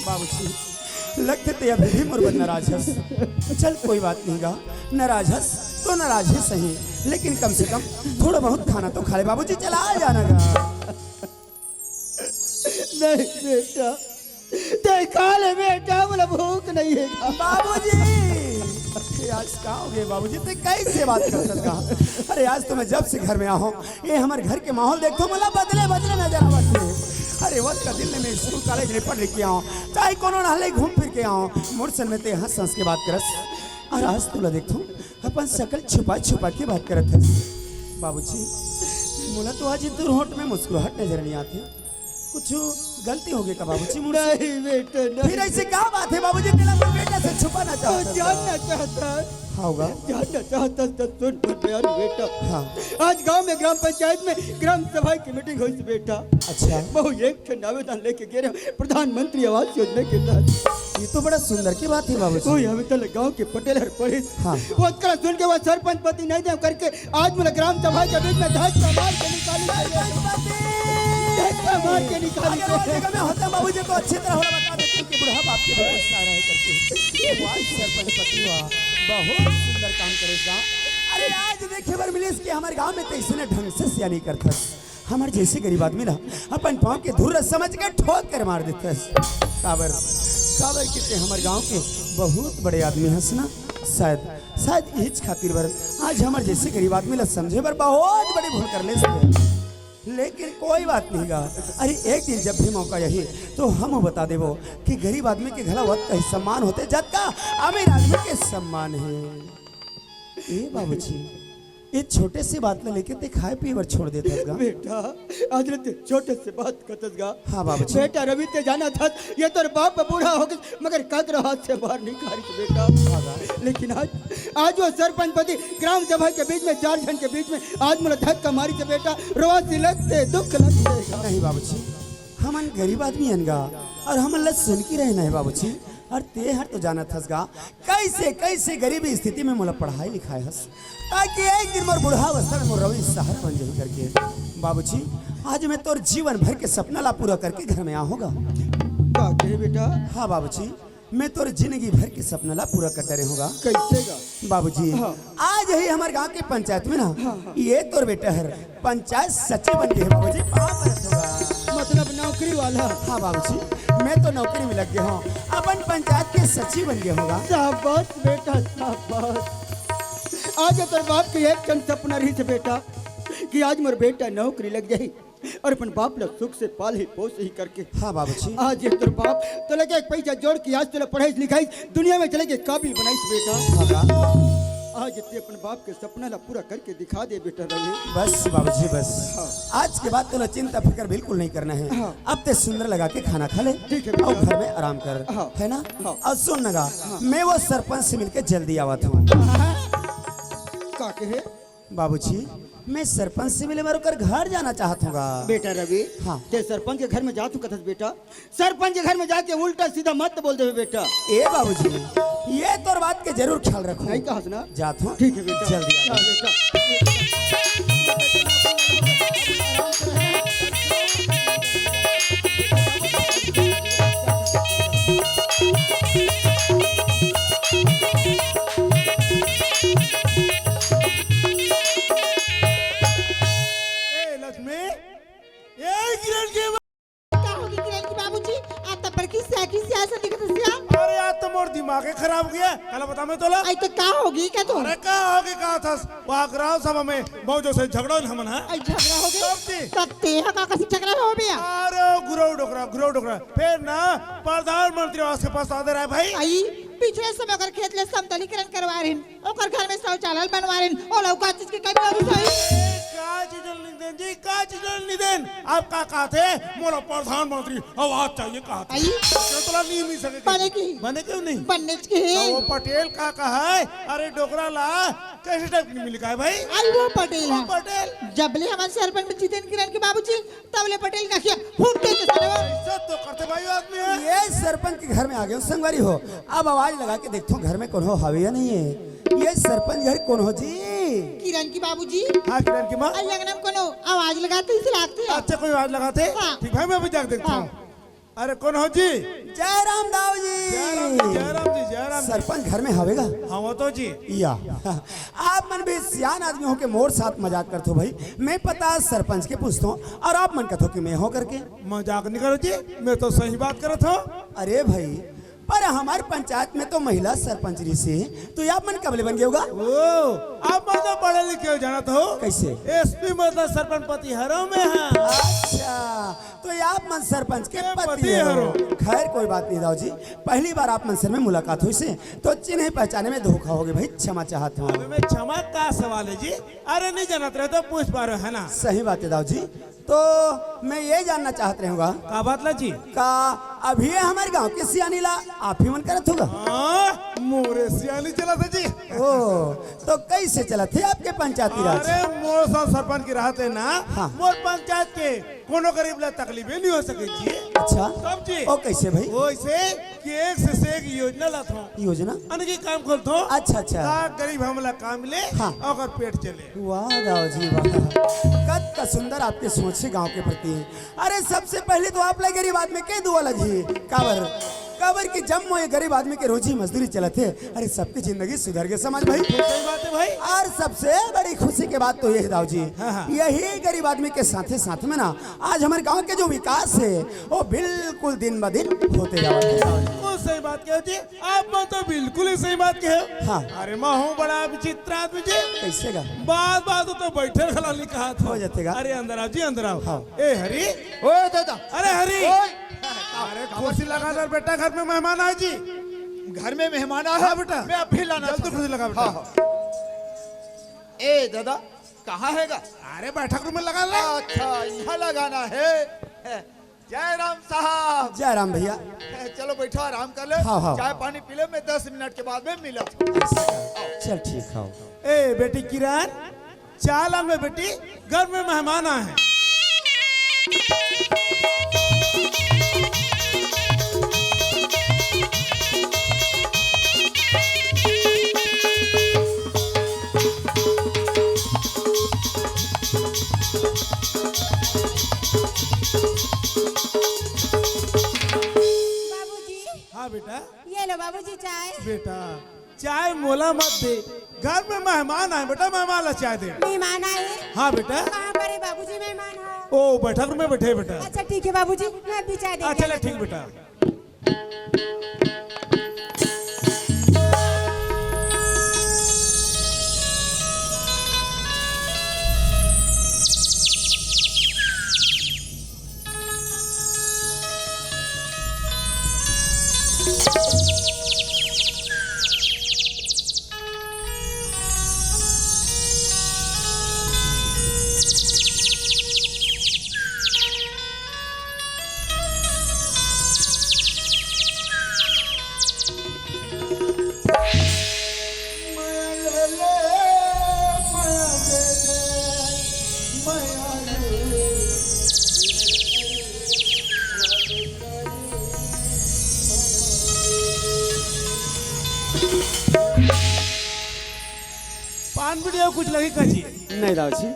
बाबूजी, लगथे ते अभी भी मोर बर नाराज हस। चल कोई बात नहीं गा, नाराज हस तो नाराज ही सही, लेकिन कम से कम थोड़ा बहुत खाना तो खा ले बाबूजी, चला जाना गा। नहीं बेटा, ते खा ले बेटा, मोला भूख नहीं हे गा। बाबूजी, ये आज का होगे बाबूजी, ते कैसे बात करथस गा? अरे आज तो मैं जब से घर में आया हूँ, ये हमर घर के माहौल देखथों, मोला बदले बदले नजर आवत हे। अरे वो का दिन में मैं स्कूल कॉलेज में पढ़ लिख के आया हूँ, चाहे कोनो नहले घूम फिर के आया हूँ, मोर सन में ते हंस हंस के बात करस। अउ आज तोला देखथों, अपन शकल छुपा छुपा के बात करत हस। बाबूजी, मोला तो आज तोर होंठ में मुस्कुराहट नजर नहीं आत हे। कुछ गलती होगे का बाबूजी मोर से? नहीं बेटा, नहीं। फिर अइसे का बात हे बाबूजी, तेला मोर बेटा से छुपाना चाहत हस? जानना चाहत हस? हाँ गा। जानना चाहत हस तो सुन मोर बयान बेटा। हाँ। आज गांव में ग्राम पंचायत में ग्राम सभा की मीटिंग होइस बेटा। अच्छा। महूँ एक ठन आवेदन लेके गे रहेंव प्रधानमंत्री आवास योजना के तहत। ये तो बड़ा सुंदर की बात हे बाबूजी। वो आवेदन गांव के पटेल हर पढ़िस। हाँ। वो ओकरा सुन के वो सरपंच पति नहीं देंव करके आज मोला ग्राम सभा के बीच में धक्का मार के निकाली। सरपंच पति! धक्का मार के निकाली। अगर वो जगह में होता बाबूजी तो अच्छी तरह ओला बता देतेंव कि बूढ़ा बाप के बेटा सारा है करके। वो आज सरपंच पति हुआ, बहुत सुंदर काम करेस गा। अरे आज देखे बर मिलिस कि हमर गांव में ते अइसने ढंग से सियानी करथस। हमर जइसे गरीब आदमी ला अपन पाँव के धूल समझ के ठोक कर मार देथस। काबर, काबर कि ते हमर गांव के बहुत बड़े आदमी हस ना। शायद, शायद इहीच खातिर बर आज हमर जइसे गरीब आदमी ला समझे बर बहुत बड़े भूल कर लेस ते। लेकिन कोई बात नहीं गा। अरे एक दिन जब भी मौका आही तो हम बता देबो कि गरीब आदमी के घला ओतका ही सम्मान होथे जतका अमीर आदमी के सम्मान हे। ए बाबूजी, ये छोटे से बात ला लेके ते खाए पिए बर छोड़ देथस गा। बेटा, आज ले ते छोटे से बात करथस गा। हाँ बाबूजी। बेटा रवि, ते जानथस, ये तोर बाप बूढ़ा हो गे, मगर काकरो हाथ से बाहर निकालिस बेटा। हाँ गा। लेकिन आज, आज वो सरपंच पति ग्राम सभा के बीच में, चार झन के बीच में आज मोला धक्का मारिस बेटा, रोवा सी लगथे, दुख लगथे। नहीं बाबूजी, हमन गरीब आदमी हन गा, अउ हमन ला सुनकी रहना हे बाबूजी। अउ ते हर तो जानत हस गा, कइसे कइसे गरीबी स्थिति में मोला पढ़ाए लिखाए हस, ताकि एक दिन मोर बुढ़ावस्था में मोर रवि सहारा बन जाही करके। बाबूजी, आज मैं तोर जीवन भर के सपना ला पूरा करके घर में आहों गा। का कहे बेटा? हाँ बाबूजी, मैं तोर जिंदगी भर के सपना ला पूरा कर डरे हों गा। कइसे गा? बाबूजी, हाँ। आज ही हमर गांव के पंचायत में ना, हाँ, हाँ। ये तोर बेटा हर पंचायत सचिव बन गे हे बाबूजी, पाँव परत हों गा। मतलब नौकरी वाला? हाँ बाबूजी, मैं तो नौकरी में लग गे हों, अपन पंचायत के सचिव बन गे हों गा। शाबाश बेटा, शाबाश। आज तोर बाप के एक ठन सपना रहिस बेटा कि आज मोर बेटा नौकरी लग जाही। अउ अपन बाप ला सुख से पालही पोसही करके। हाँ बाबूजी। आज ये तोर बाप तोला एक पैसा जोड़ के आज तोला पढ़ाइस लिखाइस, दुनिया में चले के काबिल बनाइस बेटा। हाँ गा। आज ते अपन बाप के सपना ला पूरा करके दिखा दे बेटा रवि। बस बाबूजी बस। हाँ। आज के बाद तोला चिंता फिकर बिल्कुल नहीं करना हे। हाँ। अब ते सुंदर लगा के खाना खा ले। ठीक हे अउ बेटा। घर में आराम कर, हाँ। हे ना? हाँ। अउ सुन ना गा, हाँ। मैं वो सरपंच से मिलके जल्दी आवत हों। का कहे? बाबूजी, मैं सरपंच से मिले बर ओकर घर जाना चाहत हों गा। बेटा रवि, हाँ। ते सरपंच के घर में जात हों कथस बेटा, सरपंच के घर में जाके उल्टा सीधा मत बोल देबे बेटा। ए बाबूजी, ये तोर बात के जरूर ख्याल रखहूं। नहीं कहस ना? जात हों। ठीक हे बेटा। जल्दी आ। हाँ, बेटा। ए लक्ष्मी, ए किरण के का होगे किरण के बाबूजी? आप तो बड़की सियाकी सियासन दिखत हस या। अरे, आज तो मोर दिमागे खराब होगे। काला बतावं मैं तोला। अई तो का होगे का तो? अरे, का होगे का थस? वहाँ ग्राम सभा में बहुत जोर से झगड़ा होइस हमन, हाँ? अई झगड़ा होगे? तब जी। तब ते हा का कसी झगड़ा होबे या? अरे, ओ गुरऊ डोकरा, गुरऊ डोकरा। फेर ना, प्रधानमंत्री आवास के पास आदर आय भाई। अई, पिछले समय ओकर खेत ले समतलीकरण करवा रहिन। ओकर घर में शौचालय बनवा रहिन, ओला अउ का चीज के कमी होगी सही? ए, का चीज ल नइ देन जी, का चीज ल नइ देन? आप का कहत हे? मोला प्रधानमंत्री आवास चाहिए कहत हे। अई? तो तोला नइ मिल सके। बने के? बने के नहीं? बने के हे। तो वो पटेल का कहा है? अरे डोकरा ला, कइसे टाइप के नइ मिल का हे भाई? अई वो पटेल वो हे। पटेल। जब ले हमर सरपंच में जीतेन किरण के बाबूजी, तब ले पटेल के अँखिया फूट के चश्मा लगा। ऐसा तो करते भाई आदमी है। ये सरपंच के घर में आ गे हों संगवारी हो। अब आवाज लगा के देखथों घर में कोनो हवे या नहीं हे। ये सरपंच घर कोनो जी? किरण की बाबूजी। हाँ, किरण की माँ। अई अंगना में कोनो आवाज लगाथे, अइसे लागथे। अच्छा, कोई आवाज लगाथे? हाँ। ठीक भाई, मैं अभी जाके देखथों। हाँ। अरे, कोनो जी? जयराम दाऊ जी। जयराम जी, जयराम जी, जयराम जी। सरपंच घर में हवे गा? हाँ, वो तो जी। या। आप मन भी सियान आदमी हो के मोर साथ मजाक करथो भाई। मैं पता सरपंच के पूछथों अउ आप मन कथो कि मैं हों करके। मजाक नइ करों जी, मैं तो सही बात करत हों। अरे भाई, पर हमर पंचायत में तो महिला सरपंच रहिसे, तो आप मन कब ले बन गे हो गा? ओ, आप मन तो पढ़े लिखे हो, जानत हो? कइसे? एसपी मतलब सरपंच पति हरों मैं, हाँ। अच्छा, तो आप मन सरपंच के पति हरों। खैर, कोई बात नहीं दाऊ जी, पहली बार आप मन से मैं मुलाकात होइसे, तो चिन्हे पहचाने में धोखा होगे भाई, क्षमा चाहत हों। अबे मैं क्षमा का सवाल हे जी? अरे नइ जानत रहे तो पूछ पा रहे हो, है ना? सही बात हे दाऊ जी। तो मैं ये जानना चाहत रहे हों गा। का बात ला जी? का अभी ये हमर गांव के सियानी ला आप ही मन करत हो गा? हाँ, मोरे सियानी चलत हे जी। ओ, तो कइसे चलत हे आपके पंचायती राज? अरे मोर साथ सरपंच के रहत हे ना, हाँ। मोर पंचायत के कोनो गरीब ला तकलीफे नइ हो सके जी। अच्छा। तब जी। ओ कइसे भाई? ओ अइसे कि एक से, से एक योजना लाथों। योजना? अनके काम खोलथों। अच्छा, अच्छा। का गरीब हमला काम मिले, हाँ। ओकर पेट चले। वाह दाऊ जी वाह, कतका सुंदर आपके सोच हे गांव के प्रति। अरे सबसे पहले तो आप ला गरीब आदमी के दुआ लगही। काबर? काबर कि जम्मो ये गरीब आदमी के रोजी मजदूरी चलत हे। अरे सबके जिंदगी सुधर गे समाज भाई। सही बात हे भाई। अउ सबसे बड़ी खुशी के बात तो ये हे दाऊ जी, हाँ, हाँ। यही गरीब आदमी के साथे साथ में ना आज हमर गांव के जो विकास हे वो बिल्कुल दिन ब दिन होते जावत हे। बिल्कुल सही बात कहे जी। आप मन तो बिल्कुल ही सही बात कहे हो। हाँ। अरे मैं हूँ बड़ा विचित्र आदमी जी। कइसे गा? बात बात तो बइठे वाला नइ कहत हो। हो जाथे गा। अरे अंदर आओ जी, अंदर आओ। हाँ। ए हरी। ओ दादा। अरे हरी। ओए। अरे कुर्सी लगा दे बेटा, घर में मेहमान आए जी। घर में मेहमान आए? हाँ बेटा। मैं अभी लाना जल्दी चाहता कुर्सी लगा बेटा। हाँ, हाँ। ए दादा, कहाँ हे गा? अरे, बैठक रूम में लगा ले। अच्छा, यहाँ लगाना है। जय राम साहब। जय राम भैया। चलो बैठो, आराम कर लो। हाँ, हाँ। चाय पानी पी लो, मैं दस मिनट के बाद में मिला। चल ठीक है। ए बेटी किरण, चाय लान में बेटी, घर में मेहमान आए हैं। बाबूजी। हाँ बेटा। ये लो बाबूजी चाय। बेटा, चाय मोला मत दे, घर में मेहमान आए बेटा, मेहमान ला चाय दे। मेहमान आए? हाँ बेटा। कहाँ पर है बाबूजी मेहमान? हाँ। ओ, बैठक रूम में बैठे हैं बेटा। अच्छा ठीक है बाबूजी, मैं अभी चाय दे अच्छा, ले, ठीक बेटा। पान बीड़ी अउ कुछ लगही का जी? नहीं दाऊ जी,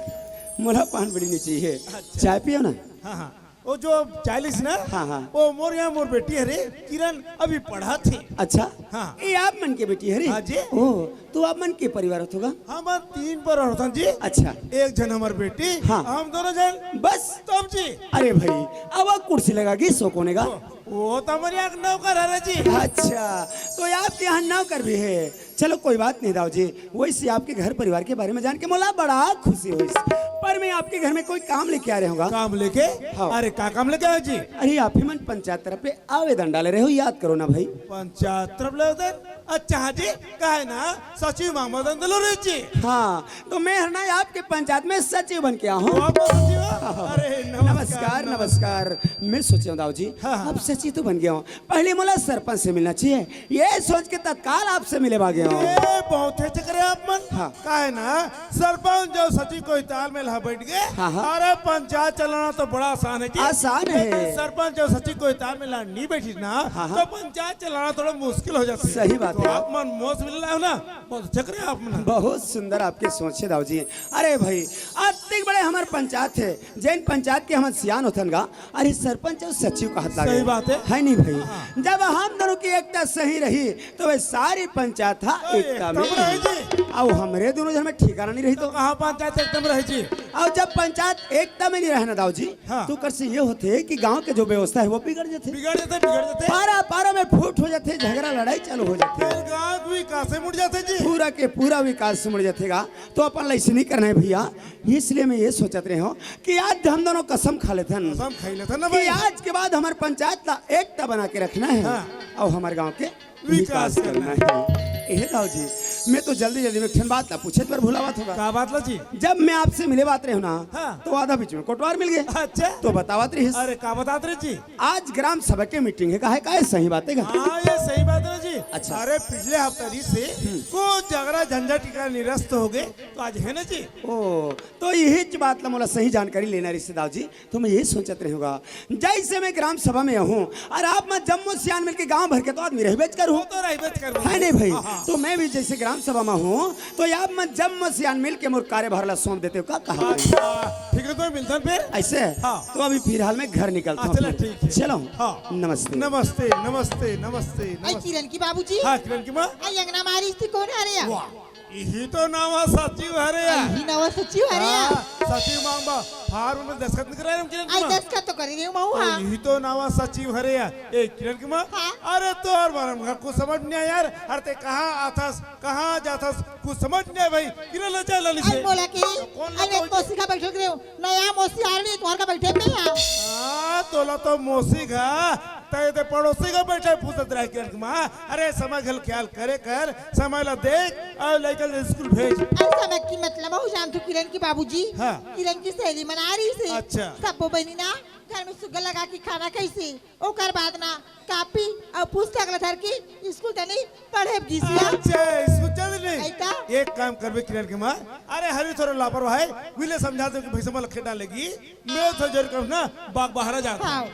मोला पान बीड़ी नहीं चाहिए। अच्छा। चाय पियो ना। हाँ, हाँ। वो जो चालीस ना, हाँ, हाँ। वो मोर यहाँ मोर बेटी हरे, किरण अभी पढ़त हे। अच्छा। हाँ। ये आप मन के बेटी हरे? हाँ जी। ओह, तो आप मन के परिवार होत होगा? हमन तीन पर होथन जी। अच्छा। एक झन हमर बेटी, हाँ। हम दोनों झन। बस? तब जी। अरे भाई, अब वो कुर्सी लगा के सो कोने का? वो, वो तो हमर यहाँ नौकर हरे जी। अच्छा, तो आपके यहाँ नौकर भी है? चलो कोई बात नहीं दाऊ जी, वैसे आपके घर परिवार के बारे में जान के मोला बड़ा खुशी होइस। पर मैं आपके घर में कोई काम लेके आ रहे हूँ। काम लेके? हाँ। अरे का काम लेके आए जी? अरे आप ही मन पंचायत तरफ ले आवेदन डाले रहे हो, याद करो ना भाई। पंचायत तरफ ले आवेदन? अच्छा हाँ जी, काहे ना, सचिव मांगबो दन दलो रे जी। हाँ, तो मैं हर ना आपके पंचायत में सचिव बन के आया हूँ। वाह, वाह, सचिव। अरे, नमस्कार, नमस्कार, नमस्कार। नमस्कार। मैं सोच रहा हूँ दाऊ जी, हाँ, हाँ। अब सचिव तो बन गया हूँ, पहले मोला सरपंच से मिलना चाहिए, ये सोच के तत्काल आपसे मिले भागे हो। ए, बहुत हे चक्कर है आप मन। हाँ। काहे ना, सरपंच अउ सचिव कोई तालमेल हा बैठ गए। हाँ, हाँ। अरे, पंचायत चलाना तो बड़ा आसान है जी। आसान है। लेकिन सरपंच अउ सचिव कोई तालमेल हा नहीं बैठी ना, हाँ, हाँ। तो पंचायत चलाना थोड़ा मुश्किल हो जाता है। सही बात तो है। आप मन मोस मिल रहे हो ना, बहुत चक्कर है आप मन। बहुत सुंदर आपके सोच है दाऊ जी। अरे भाई, अतिक बड़े हमारे पंचायत है, जैन पंचायत के हम सियान होथन गा, अरे सरपंच अउ सचिव कहत लागे। सही बात है। है नहीं भाई? हाँ। जब हम दोनों की एकता सही रही, तो वे सारी पंचायत हा तो एकता में एकता में रही। रही जी। अउ हमरे दोनों झन में ठिकाना नहीं रही तो। तो कहाँ पंचायत एकता में रही जी? अउ जब पंचायत एकता में नहीं रहे ना दाऊ जी, हाँ। तो कर से ये होथे कि गांव के जो व्यवस्था है वो बिगड़ जाथे। बिगड़ जाथे, बिगड़ जाथे। पारा पारा में फूट हो जाथे, झगड़ा लड़ाई चालू हो जाथे। फिर गांव के विकास से मुड़ जाथे जी। पूरा के पूरा विकास से मुड़ जाथे गा। तो अपन ला ऐसे नहीं करना है भैया। इसलिए मैं ये सोचत रहे हूँ कि आज हम दोनों कसम खा लेथन कसम खाई लेथन ना कि भाई। आज के बाद हमारे पंचायत ला एकता बना के रखना है हाँ। अउ हमारे गांव के विकास विकास करना करना है। ए दाऊ जी, मैं तो जल्दी जल्दी में एक ठन बात ला पूछे बर भुलावत होगा। का बात ला जी? जब मैं आपसे मिले बात रहे हूँ ना, हाँ। तो आधा बीच में कोटवार मिल गए। अच्छा। तो बतावत रहिस। अरे का बतात रहे जी? आज ग्राम सभा के मीटिंग है, काहे काहे सही बात है का? हाँ, ये सही बात है जी। अच्छा। अरे पिछले हफ्ता दिन से हम्म। कुछ झगड़ा झंझट का निरस्त हो गए, तो आज है ना जी। ओ, तो यही बात ला मोला सही जानकारी लेना रहिस दाऊ जी। तो मैं ये सोचत रहे हूँ गा, जैसे मैं ग्राम सभा में हूँ अउ आप मन जम्मो सियान मिलके गांव भर के तो आदमी रहबेच करहूँ। वो तो रहबेच करहूँ। है नहीं भाई? हाँ, हाँ। तो मैं भी जैसे ग्राम सभा में हूँ तो आप मन जम्मो सियान मिलके मोर कार्यभार ला सौंप देते हो का कहा? अच्छा, ठीक है, तो मिलथन फिर। ऐसे? हाँ। तो अभी फिलहाल मैं घर निकलता हूँ। चलो, ठीक है। चलो। हाँ। नमस्ते। नमस्ते, नमस्ते, नमस्ते, आई नमस्ते। किरण की बाबूजी। हाँ, किरण की माँ। आई अंगना मारी थी, कौन आ रहे हैं? वाह। इही तो नावा सचिव हरे या। इही नावा सचिव हरे या। हाँ, सचिव मांगबा, फार्म में दस्तखत नहीं कराए हम किरण आई कुमार? दस्तखत तो करी रही हूँ, माऊ, हाँ। इही तो नावा सचिव हरे या। ए, किरण कुमार? हाँ। अरे, तोर बारे में कुछ समझ नहीं आया यार। अरे, ते कहाँ आथस, कहाँ जाथस, कुछ समझ नहीं आया भाई। किरण ले चल, लली से। अरे, बोला कि, कौन अरे, लगा मौसी का बैठक रहे हो। नया मौसी आ रही, तुम्हारे का बैठे में यार। हाँ, तोला तो मौसी घा, तैं ते पड़ोसी घा बइठे पूछत रहे किरण के माँ। अरे समय घल ख्याल करे कर, समय ला देख अउ लइका ला स्कूल भेज। अउ समय के मतलब अउ जानथो किरण के बाबूजी, हाँ। किरण के सहेली मन आ रहिसे। अच्छा। सब्बो बहिनी ना घर में सुग्घर लगा के खाना खाइसे, ओकर बाद ना कापी अउ पुस्तक ला धर के स्कूल तनी पढ़े गिस या। अच्छा, स्कूल चल देबे। अइता? एक काम करबे किरण के माँ, अरे हरी थोड़ा लापरवाह हे, उही ला समझा दे कि भइसा मन ला खेत डाले गे। मैं तो जरूर कहूँ ना, बाग बहारा जात हूँ। हाँ।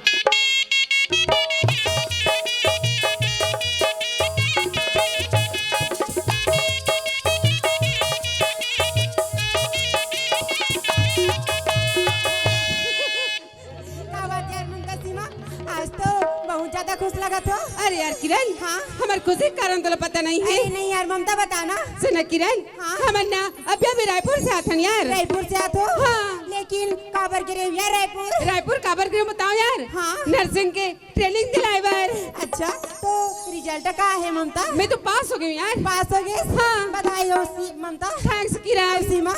का बात यार ममता सीमा, आज तो बहुत ज्यादा खुश लगत हो। अरे यार किरण, हाँ? हमर खुशी के कारण तोला पता नहीं हे। अरे नहीं यार ममता, बता ना। सुन ना किरण, हाँ? हमन ना अभी अभी रायपुर से आथन यार। रायपुर से आथो? हाँ। लेकिन काबर गे रहे हो यार रायपुर? रायपुर काबर गे रहे हो बताओ यार। हाँ। नर्सिंग के ट्रेनिंग दिलाए बर। अच्छा, तो रिजल्ट का हे ममता? मैं तो पास हो गई हूँ यार। पास हो गई? हाँ। बधाई हो सी-, ममता। थैंक्स किरण। सीमा।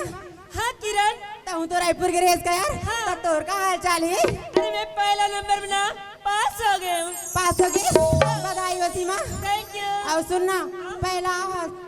हाँ किरण। तहूँ तो रायपुर गे रहेस का यार? हाँ। तब तोर का हाल चाल हे? अरे मैं पहला नंबर में ना पास हो गई हूँ। पास हो गई? बधाई हो सीमा। Thank you. अउ सुन ना, पहला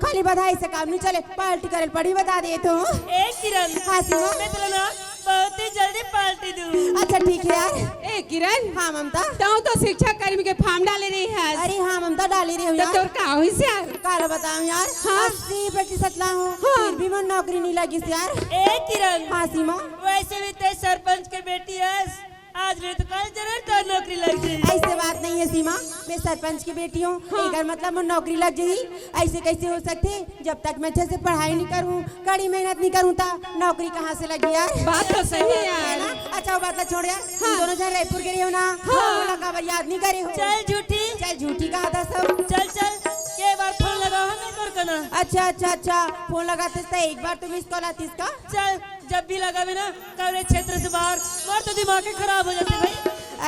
खाली बधाई से काम नहीं चले, पार्टी करे ल पड़ी, बता देत हूँ। ए किरण, हाँ सीमा। मैं तोला ना बहुत ही जल्दी पार्टी दूँ। अच्छा ठीक हे यार। ए किरण, हाँ ममता। तहूँ तो शिक्षा कर्मी के फॉर्म डाले रहे हस। अरे हाँ ममता, डाले रहे हूँ तो यार। तोर का होइस यार? काला बताऊँ यार, हाँ। अस्सी प्रतिशत ला हूँ, हाँ। फिर भी मोर नौकरी नहीं लगिस यार। ए किरण, हाँ सीमा। वैसे भी तैं सरपंच के बेटी हस, आज नहीं तो कल जरूर तोर नौकरी लग जाही। अइसे बात नहीं हे सीमा, मैं सरपंच की बेटी हूँ, हाँ। एकर मतलब मोर नौकरी लग जाही। अइसे कइसे हो सकथे? जब तक मैं अच्छे से पढ़ाई नहीं करूँ, कड़ी मेहनत नहीं करूँ, त नौकरी कहाँ से लगही यार? बात तो सही हे यार। हे ना? अच्छा, वो बात ला छोड़ यार, हाँ। तुम दोनों झन रायपुर गे रहे हो ना? हाँ। मोला काबर याद नहीं करे हो? चल झूठी। चल झूठी कहा था सब। चल चल, के बार फोन लगाओ हमें कर कना। अच्छा अच्छा अच्छा, फोन लगातेस त एक बार तो मिस कॉल आतिस का? चल, जब भी लगावे ना कवरेज क्षेत्र से बाहर, मोर तो दिमाग ही खराब हो जाथे भाई।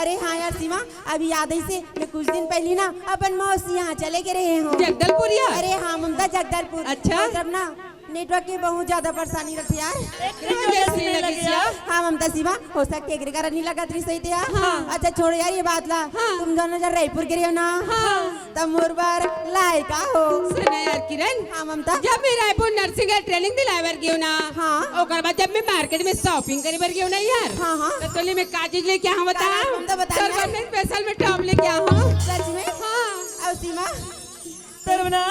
अरे हाँ यार सीमा, अभी याद हे से मैं कुछ दिन पहली ना अपन मौसी यहाँ चले गे रहे हूँ। जगदलपुरिया? अरे हाँ ममता, जगदलपुर। अच्छा। मतलब ना नेटवर्क की बहुत ज्यादा परेशानी रहिथे यार। एक मिनट, जैसे नहीं लगे यार। हाँ ममता सीमा, हो सकथे एकरे कारण नहीं लगत रहिस हे यार। हाँ। अच्छा छोड़ यार ये बात ला। हाँ। तुम दोनों झन रायपुर गे रहे हो ना? हाँ। त मोर बर लाए का हो? सुन ना यार किरण। हाँ ममता। जब मैं रायपुर नर्सिंग के ट्रेनिंग दिलाए बर गेंव ना, हाँ। ओकर बाद जब मैं मार्केट में शॉपिंग करे बर गेंव ना यार, हाँ, हाँ। त तोर ले मैं का चीज लेके आहूँ बता? का ममता बता तोर ना। बर मैं स्पेशल में टॉप लेके आहूँ। सच में? हाँ। अउ सीमा? तोर बर ना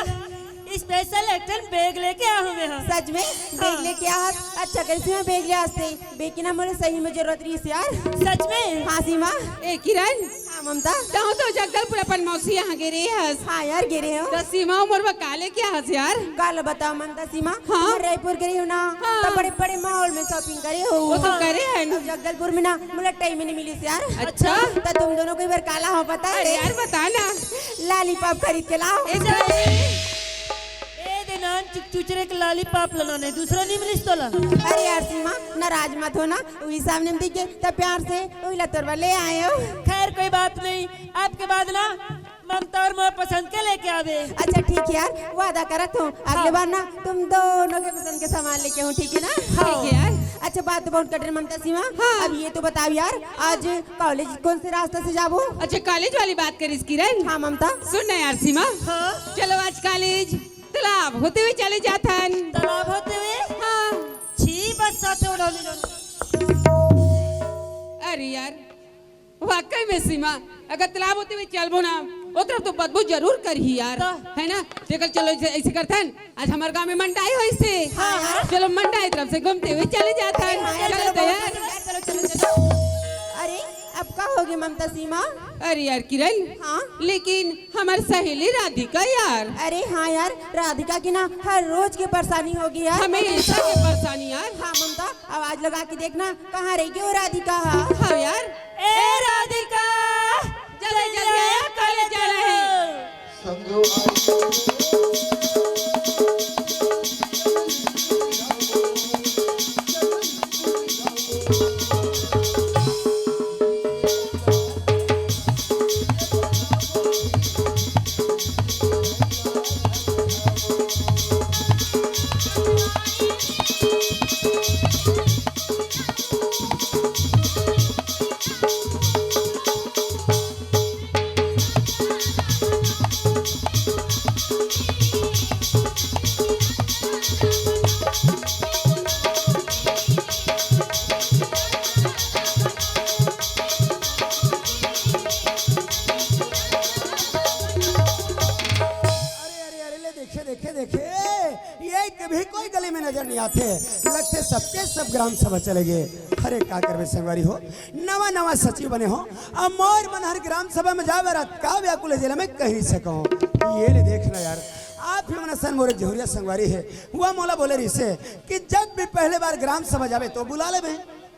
स्पेशल एक ठन बैग लेके आहूँ मैं, हाँ। सच में? बैग हाँ। लेके आहस? अच्छा, कइसे में बैग ले आस तैं? बैग के ना मोला सही में जरूरत रहिस यार। सच में? हाँ सीमा। ए किरण, हाँ ममता। तहूँ तो जगदलपुर अपन मौसी यहाँ गे रहे हस। हाँ यार, गे रहे हूँ। त सीमा अउ मोर बर का लेके आहस यार? काला बताओ ममता सीमा, हाँ। मैं रायपुर गे रहे हूँ ना, हाँ। त बड़े बड़े मॉल में शॉपिंग करे हूँ। वो तो करे हन। अब जगदलपुर में ना मोला टाइम ही नहीं मिलिस यार। अच्छा। त तुम दोनों के बर का लाहूँ पता हे? अरे यार बता ना। लॉलीपॉप खरीद के लाहूँ। ए जा। ए दे नान चुक चुचरे के लॉलीपॉप लाना नहीं, दूसरा नहीं मिलिस तोला। अरे यार सीमा, नाराज मत हो ना, उही सामने में दिखे त प्यार से उही ला तोर बर ले आए हूँ। खैर कोई बात नहीं, अब के बाद ना ममता अउ मोर पसंद के लेके आबे। अच्छा ठीक हे यार, वादा करत हूँ अगले हाँ। बार ना तुम दोनों के पसंद के सामान लेके आहूँ, ठीक हे ना? हाँ। ठीक हे यार। अच्छा बात तो बहुत कठिन ममता सीमा, हाँ। अब ये तो बताओ यार, आज कॉलेज कौन से रास्ता से जाबो? अच्छा कॉलेज वाली बात करिस किरण। हाँ ममता। सुन ना यार सीमा। हाँ। चलो आज कॉलेज तालाब होते हुए चले जाथन। तालाब होते हुए? हाँ। छी, बस साथे उड़ाली जाना। अरे यार, वाकई में सीमा, अगर तालाब होते हुए चलबो ना, ओ तरफ तो बदबू जरूर करही यार, तो? है ना? तेकर चलो ऐसे, ऐसे करथन, आज हमर गांव में मंडाई होइसे। हाँ यार। चलो मंडाई तरफ से घूमते हुए चले जाथन। हाँ यार, चलो चलो, तो बहुत यार। बढ़िया, चलो, चलो, चलो। अरे, अब का होगे ममता सीमा? अरे यार किरण, हाँ? लेकिन हमर सहेली राधिका यार। अरे हाँ यार, राधिका की ना हर रोज की परेशानी होगे यार। हमेशा के परेशानी यार। हाँ ममता, आवाज लगा के देखना, कहाँ रहिगे वो राधिका? हाँ। हाँ यार। ए राधिका, जल्दी जल्दी आया, कॉलेज जाना है। सबके सब ग्राम सभा चले गे। अरे का करबे संगवारी हो, नवा नवा सचिव बने हो, अब मोर मन हर ग्राम सभा में जावे रात का व्याकुल जेला मैं कह नहीं सकूं। ये ले देख ना यार, आप ही मन सन मोर एक जहुरिया संगवारी हे, वो मोला बोले रिसे कि जब भी पहले बार ग्राम सभा जाबे तो बुला लेबे।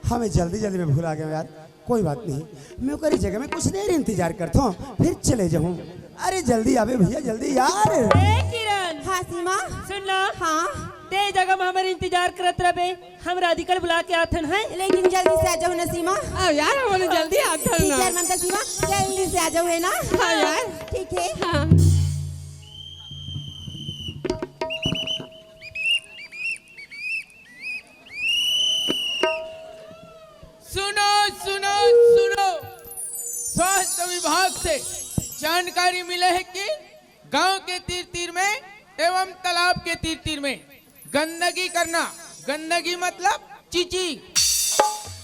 हमें जल्दी जल्दी में भुला गए यार, कोई बात नहीं, मैं ओकरी जगह में कुछ देर इंतजार करता हूँ, फिर चले जाऊँ। अरे जल्दी आबे भैया, जल्दी यार। ए किरण, हाँ सीमा। सुन ना। हाँ। ते जगह में हमर इंतजार करत रहबे, हम राधिका ल बुला के आथन है। लेकिन जल्दी से आ जाओ ना सीमा। आओ यार, हमन जल्दी आथन ना। टीचर ममता सीमा, जल्दी से आ जाओ है ना। हाँ यार। ठीक है। हाँ। सुनो, सुनो, सुनो। स्वास्थ्य विभाग से जानकारी मिले है कि गांव के तीर तीर में एवं तालाब के तीर तीर में गंदगी करना, गंदगी मतलब चीची,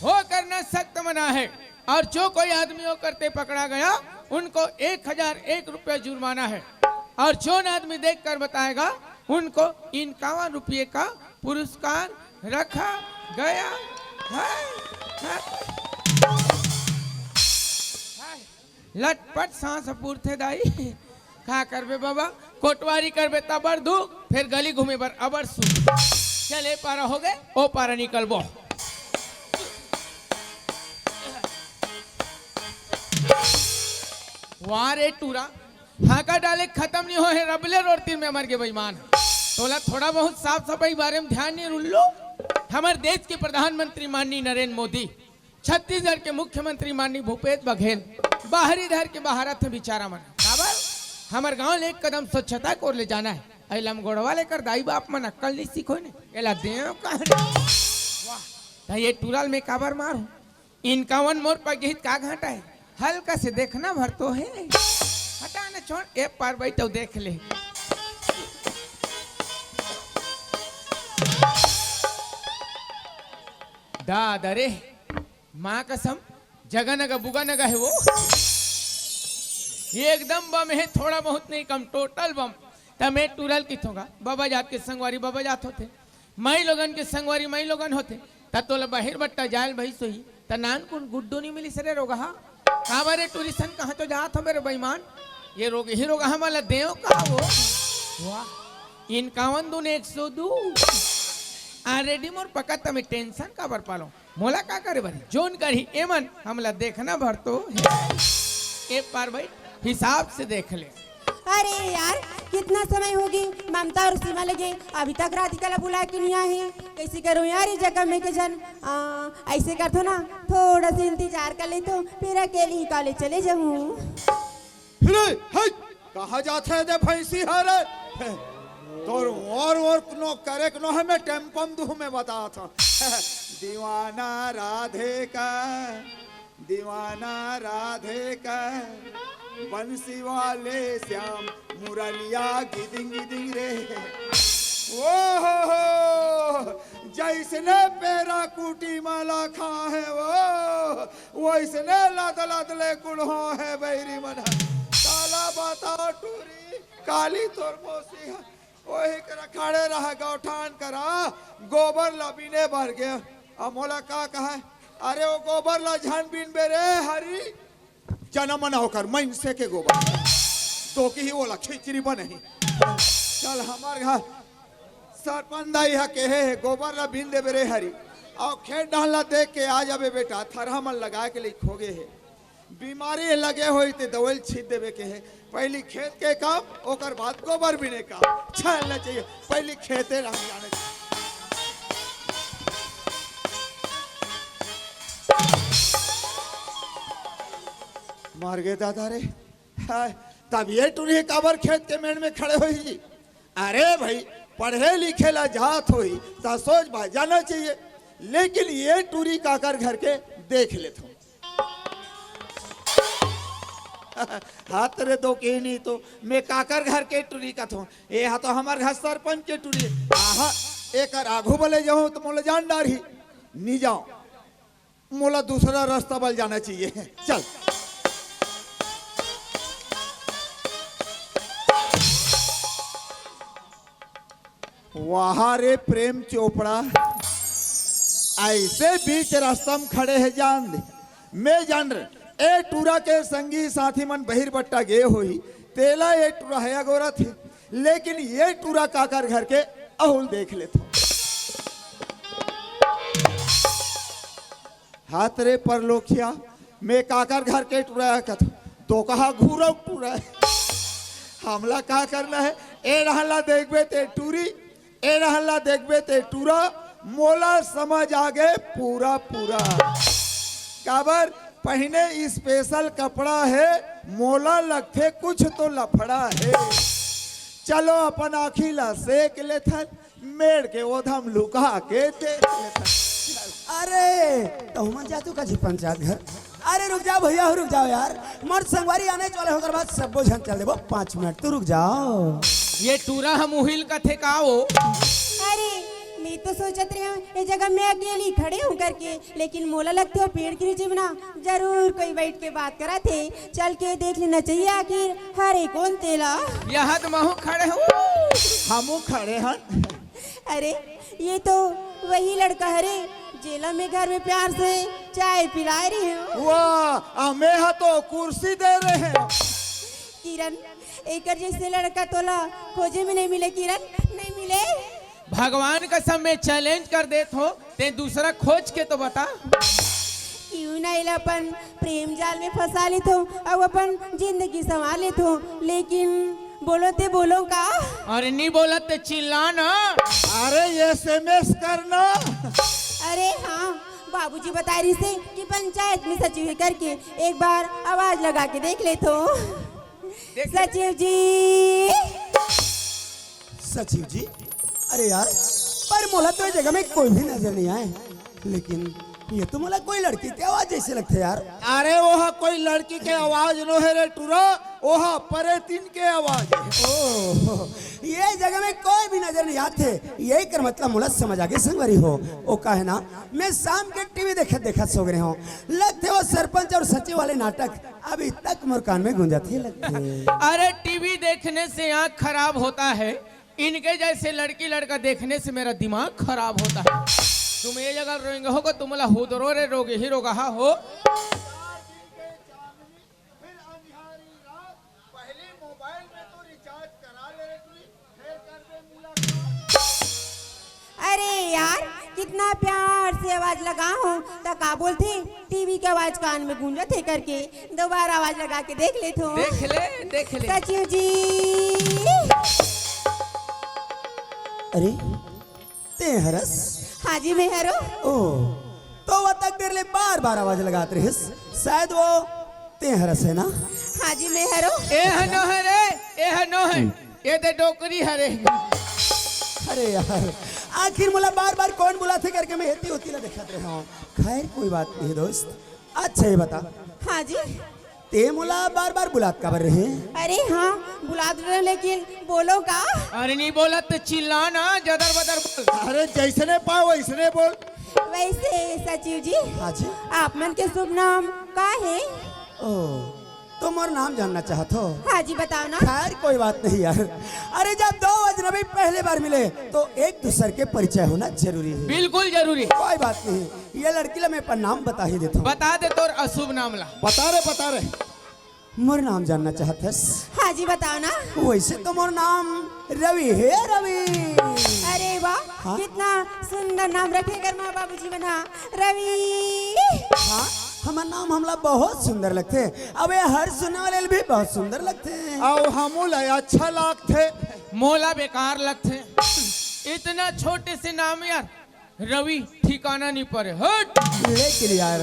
वो करना सख्त मना है। और जो कोई आदमी वो करते पकड़ा गया, उनको एक हजार एक रुपया जुर्माना है। और जो आदमी देख कर बताएगा, उनको इक्यावन रुपये का पुरस्कार रखा गया है। लटपट सांस पूरथे दाई। का करबे बाबा, कोटवारी करबे त अबर दुख, फेर गली घूमे बर अबर सुख। चल, ए पारा हो गे, ओ पारा निकलबो। वाह रे टूरा, हाका डाले खत्म नहीं होए, रबले रोड तीर में मर गे बेईमान। तोला थोड़ा बहुत साफ सफाई बारे में ध्यान नहीं रुल्लो। हमर देश के प्रधानमंत्री माननीय नरेंद्र मोदी, छत्तीसगढ़ के मुख्यमंत्री माननीय भूपेश बघेल बाहरी धर के बाहर आथे बिचारा मन। काबर? हमर गांव ले एक कदम स्वच्छता कोर ले जाना है। अई लमगोड़वा लेकर दाई बाप मन अक्कल नहीं सीखो ने। एला देव कहानी। वाह, त ये टूरा ल मैं काबर मारू? इक्यावन मोर पा गे हे त का घाटा है? हल्का से देखना भर तो है। हटा ना, छोड़, ए पार बैठ अउ देख ले। दादा रे, माँ कसम, जगह नगा बुगा नगा है वो। ये एकदम बम है, थोड़ा बहुत नहीं कम, टोटल बम। त मैं टूरा ल किथों गा, बाबा जात के संगवारी बाबा जात होथे, माई लोगन के संगवारी माई लोगन होथे, त तोला बहिर बट्टा जायल भई सोही, त नानकुन गुड्डू नहीं मिलिस रे रोगहा। काबर रे टूरी सन, कहाँ तो जात हवे रे बेईमान? ये रोगही रोगहा मन ला देव का वो? वाह, इक्यावन दून एक सौ दू। Already मोर पकत में tension काबर पालो? मोला का करे बर? जोन करही एमन, हमला देखना भर तो है। ए पार भाई, हिसाब से देख ले। अरे यार, कितना समय हो गे ममता और सीमा लगे, अभी तक राधिका ला बुला के नहीं आए हैं। कैसे करूँ यार, ये जगह में के जन, आ, ऐसे करथो ना, थोड़ा सा इंतजार कर लेथो, फिर अकेले ही कॉलेज चले जाऊँ। फिर, हट, कहाँ जाथे दे भैंसी हरे? तोर और, और नो करे के नो है, मैं टेम्पम दूँ, मैं बता था। दीवाना राधे का, दीवाना राधे का, बंसी वाले श्याम मुरलिया गिदिंग गिदिंग रे। ओ हो हो, जैसने पेरा कूटी माला खा है वो, वैसने लद लद ले कुड़हो है बैरी मन। काला बाता टूरी, काली तोर मौसी है। ओही करा खड़े रहा गौठान करा, गोबर ला बीने बर गे। अब मोला का कहा, अरे वो गोबर ला झन बीनबे रे हरी, जना मना ओकर मइनसे के गोबर। तो की ही ओला खिचड़ी बनही। चल हमर घर सरपंच दाई हा केहे हे, गोबर ला बीन देबे रे हरी। अउ खेत डाहन ला देख के आ जाबे बेटा, थरहा मन लगा के लइक हो गे हे। बीमारी लगे होही ते दवई छींच देबे केहे। पहिली खेत के काम, ओकर बाद गोबर बीने काम। चलना चाहिए, पहिली खेते रह जाने चाहिए। मर गे दादा रे। हाय, तब ये टूरी काबर खेत के मेड़ में खड़े होही जी? अरे भाई, पढ़े लिखे ला जात होही, त सोच बात जाना चाहिए। लेकिन ये टूरी काकर घर के देख लेथों। हाथ रे दो के नहीं तो मैं काकर घर के टूरी कथों। ए हा तो हमर घर सरपंच के टूरी। आहा, एकर आघू बले जाहूं तो मोला जान डारही। नी जाओ। मोला दूसरा रास्ता बल जाना चाहिए। चल। वाह रे प्रेम चोपड़ा, अइसे बीच रस्ता म खड़े हे जान दे। मैं जान रहे, ए टूरा के संगी साथी मन बहिर बट्टा गे होही, तेला ए टूरा हे अगोरत हे, लेकिन ए टूरा काकर घर के अहुल देख लेथों। हात रे परलोकिया, मैं काकर घर के टूरा हे कथों, तो कहा घूरव टूरा हे। हमला का करना हे? ए डहन ला देखबे ते टूरी, ए डहन ला देखबे ते टूरा, मोला समझ आ गे पूरा पूरा। काबर पहिने special कपड़ा हे, मोला लगथे कुछ तो लफड़ा हे। चलो अपन आँखी ला सेक लेथन, मेड़ के ओधम लुका के देख लेथन। अरे, तहू मन जातू का जी पंचायत घर? अरे रुक जाओ भैया हो, रुक जाओ यार, मोर संगवारी आने वाले होकर बाद सबो झन चल देबो, पाँच मिनट तो रुक जाओ। ये टूरा हम उहिल कथे का वो? अरे, मैं तो सोचत रहे हूँ ये जगह मैं अकेली खड़े हूँ करके, लेकिन मोला लगथे वो पेड़ के नीचे में ना जरूर कोई बैठ के बात करत हे। चल के देख लेना चाहिए आखिर हरे कोन तेला। यहत महू खड़े हूँ। हमू खड़े हन। अरे, ये तो वही लड़का हरे, जेला मैं घर में प्यार से चाय पिलाए रही हूँ। वाह, आ मैं हा तो कुर्सी दे रहे हैं। किरण, एकर जैसे लड़का तोला खोजे में नहीं मिले किरण, नहीं मिले। भगवान कसम मैं challenge कर देत हों, ते दूसरा खोज के तो बता। क्यों ना एला अपन प्रेम जाल में फंसा लेथों, अउ अपन जिंदगी संवार लेथों, लेकिन बोलो ते बोलो का? अरे नी बोलत ते चिल्ला ना। अरे SMS करना। अरे हाँ, बाबूजी बताए रहिसे कि पंचायत में सचिव हे करके एक बार आवाज लगा के देख लेथों। देख ले। सचिव जी। सचिव जी, अरे यार, पर मोला तो ये जगह में कोई भी नजर नहीं आए, लेकिन ये तो मोला कोई लड़की के आवाज जैसे लगथे यार। अरे वो हा कोई लड़की के आवाज नो हे रे टूरा, वो हा परेतिन के आवाज हे। ओह, ये जगह में कोई भी नजर नहीं आथे, यही कर मतलब मोला समझ आगे संगवारी हो। वो का हे ना, मैं शाम के टीवी देखत देखत सो गए हूँ, लगथे वो सरपंच अउ सचिव वाले नाटक अभी तक मोर कान में गूंजत हे लगथे। अरे टीवी देखने से आँख खराब होता है, इनके जैसे लड़की लड़का देखने से मेरा दिमाग खराब होता है। तुम ये जगह रोएंगे हो को तुमला हुदरो रे रोगे ही रोगहा हो। फिर अंधियारी रात, पहले मोबाइल में तो रिचार्ज करा ले रे तू, फिर कर दे मुलाकात। अरे यार, कितना प्यार से आवाज लगा हूँ, त का बोलथे, टीवी के आवाज कान में गूंजत हे करके दोबारा आवाज लगा के देख लेथों। देख ले, देख ले। सचिव जी। अरे, ते हरस? हाँ जी, मैं हरो। ओ, तो वो तक देर ले बार बार आवाज लगात रहिस, शायद वो ते हरस हे ना? हाँ जी, मैं हरो। ए ह नो हे रे, ए ह नो हे। ये ते डोकरी हरे। अरे यार, आखिर मोला बार बार कोन बुलाथे करके मैं एती ओती ला देखत रहे हूँ। खैर, कोई बात नहीं दोस्त। अच्छा, ये बता, हाँ जी। ते मोला बार बार बुलात काबर रहे? अरे हाँ, बुलात रहे, लेकिन बोलो का? अरे नहीं बोलत तो चिल्ला ना, जदर बदर बोल। अरे जैसने पाओ वैसने बोल। वैसे सचिव जी, हाँ जी। आप मन के शुभ नाम का हे? ओ, तो मोर नाम जानना चाहत हो? हाँ जी, बताओ ना। खैर, कोई बात नहीं यार। अरे, जब दो अजनबी पहली बार मिले, तो एक दूसर के परिचय होना जरूरी हे। बिल्कुल जरूरी। कोई बात नहीं, ये लड़की ला मैं अपन नाम बता ही देथों। बता दे तोर अशुभ नाम ला। बता रे, बता रे। मोर नाम जानना चाहत हस? हाँ जी, बताओ ना। वैसे तो मोर नाम रवि हे, रवि। अरे वाह, हाँ? कितना सुंदर नाम रखे कर माँ बाबूजी मन हा, रवि। हाँ, हमर नाम हमला बहुत सुंदर लगथे। अबे हर सुनने वाले भी बहुत सुंदर लगथे। अउ हमू ला अच्छा लागथे। मोला बेकार लगथे। इतना छोटे से नाम यार, रवि ठिकाना नहीं परे। हट। लेकिन यार,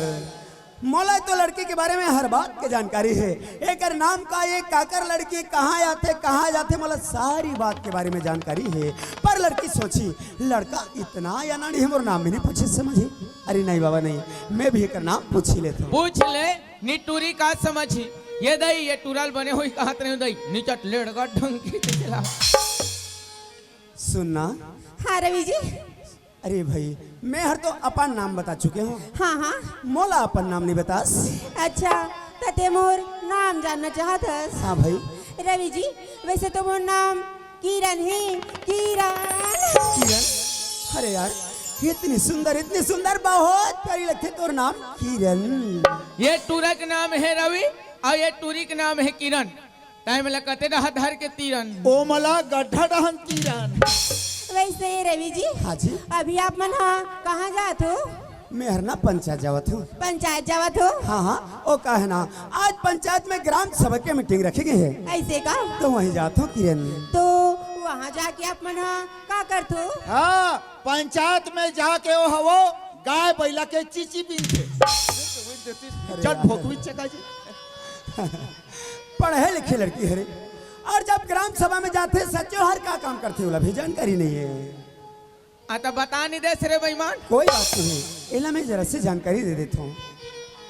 मोला तो लड़की के बारे में हर बात के जानकारी हे। एकर नाम का, ये काकर लड़की, कहाँ आथे, कहाँ जाथे, मोला सारी बात के बारे में जानकारी हे। पर लड़की सोची, लड़का इतना अनाड़ी हे, मोर नाम भी नहीं पूछे समझी। अरे नहीं बाबा नहीं, मैं भी एकर नाम पूछ ही लेथों। पूछ ले, नी टूरी का समझी। ये दई, ये टूरा ल बने होही कहत रहे दई, निचट लेड़गा ढंग की चला। सुनना। हाँ रवि जी। अरे भाई, मैं हर तो अपन नाम बता चुके हूँ। हाँ, हाँ। मोला अपन नाम नहीं बतास। अच्छा, त ते मोर नाम जानना चाहत हस? हाँ भाई। रवि जी, वैसे तो मोर नाम किरण हे, किरण। किरण? अरे यार, इतनी सुंदर, इतनी सुंदर, बहुत प्यारी लगथे तोर नाम किरण। ये टूरा के नाम हे रवि अउ ये टूरी के नाम हे किरण। तैं मोला कते डहा धर के तीरन। ओ मला गड्ढा डहन तीरन। वैसे रवि जी, हाँ जी। अभी आप मन हा कहाँ जात हो? मैं हर ना पंचायत जावत हूँ। पंचायत जावत हो? हाँ, हाँ, ओ का हे ना, आज पंचायत में ग्राम सभा के मीटिंग रखे गए हे। ऐसे का? तो वहीं जात हूँ किरण। तो वहाँ जाके आप मन हा का करत हो? हाँ, पंचायत में जाके ओ हवो गाय बैला के चीची बीनथे। अरे चल यार। भोकवी चका जी। पढ़े लिखे लड़की हरे, अउ जब ग्राम सभा में जाथे, सच्चो हर का काम करथे, ओला भी जानकारी नहीं हे। आ, त बता नहीं देस रे बेईमान। कोई बात नहीं, एला मैं जरा से जानकारी दे देत हूँ।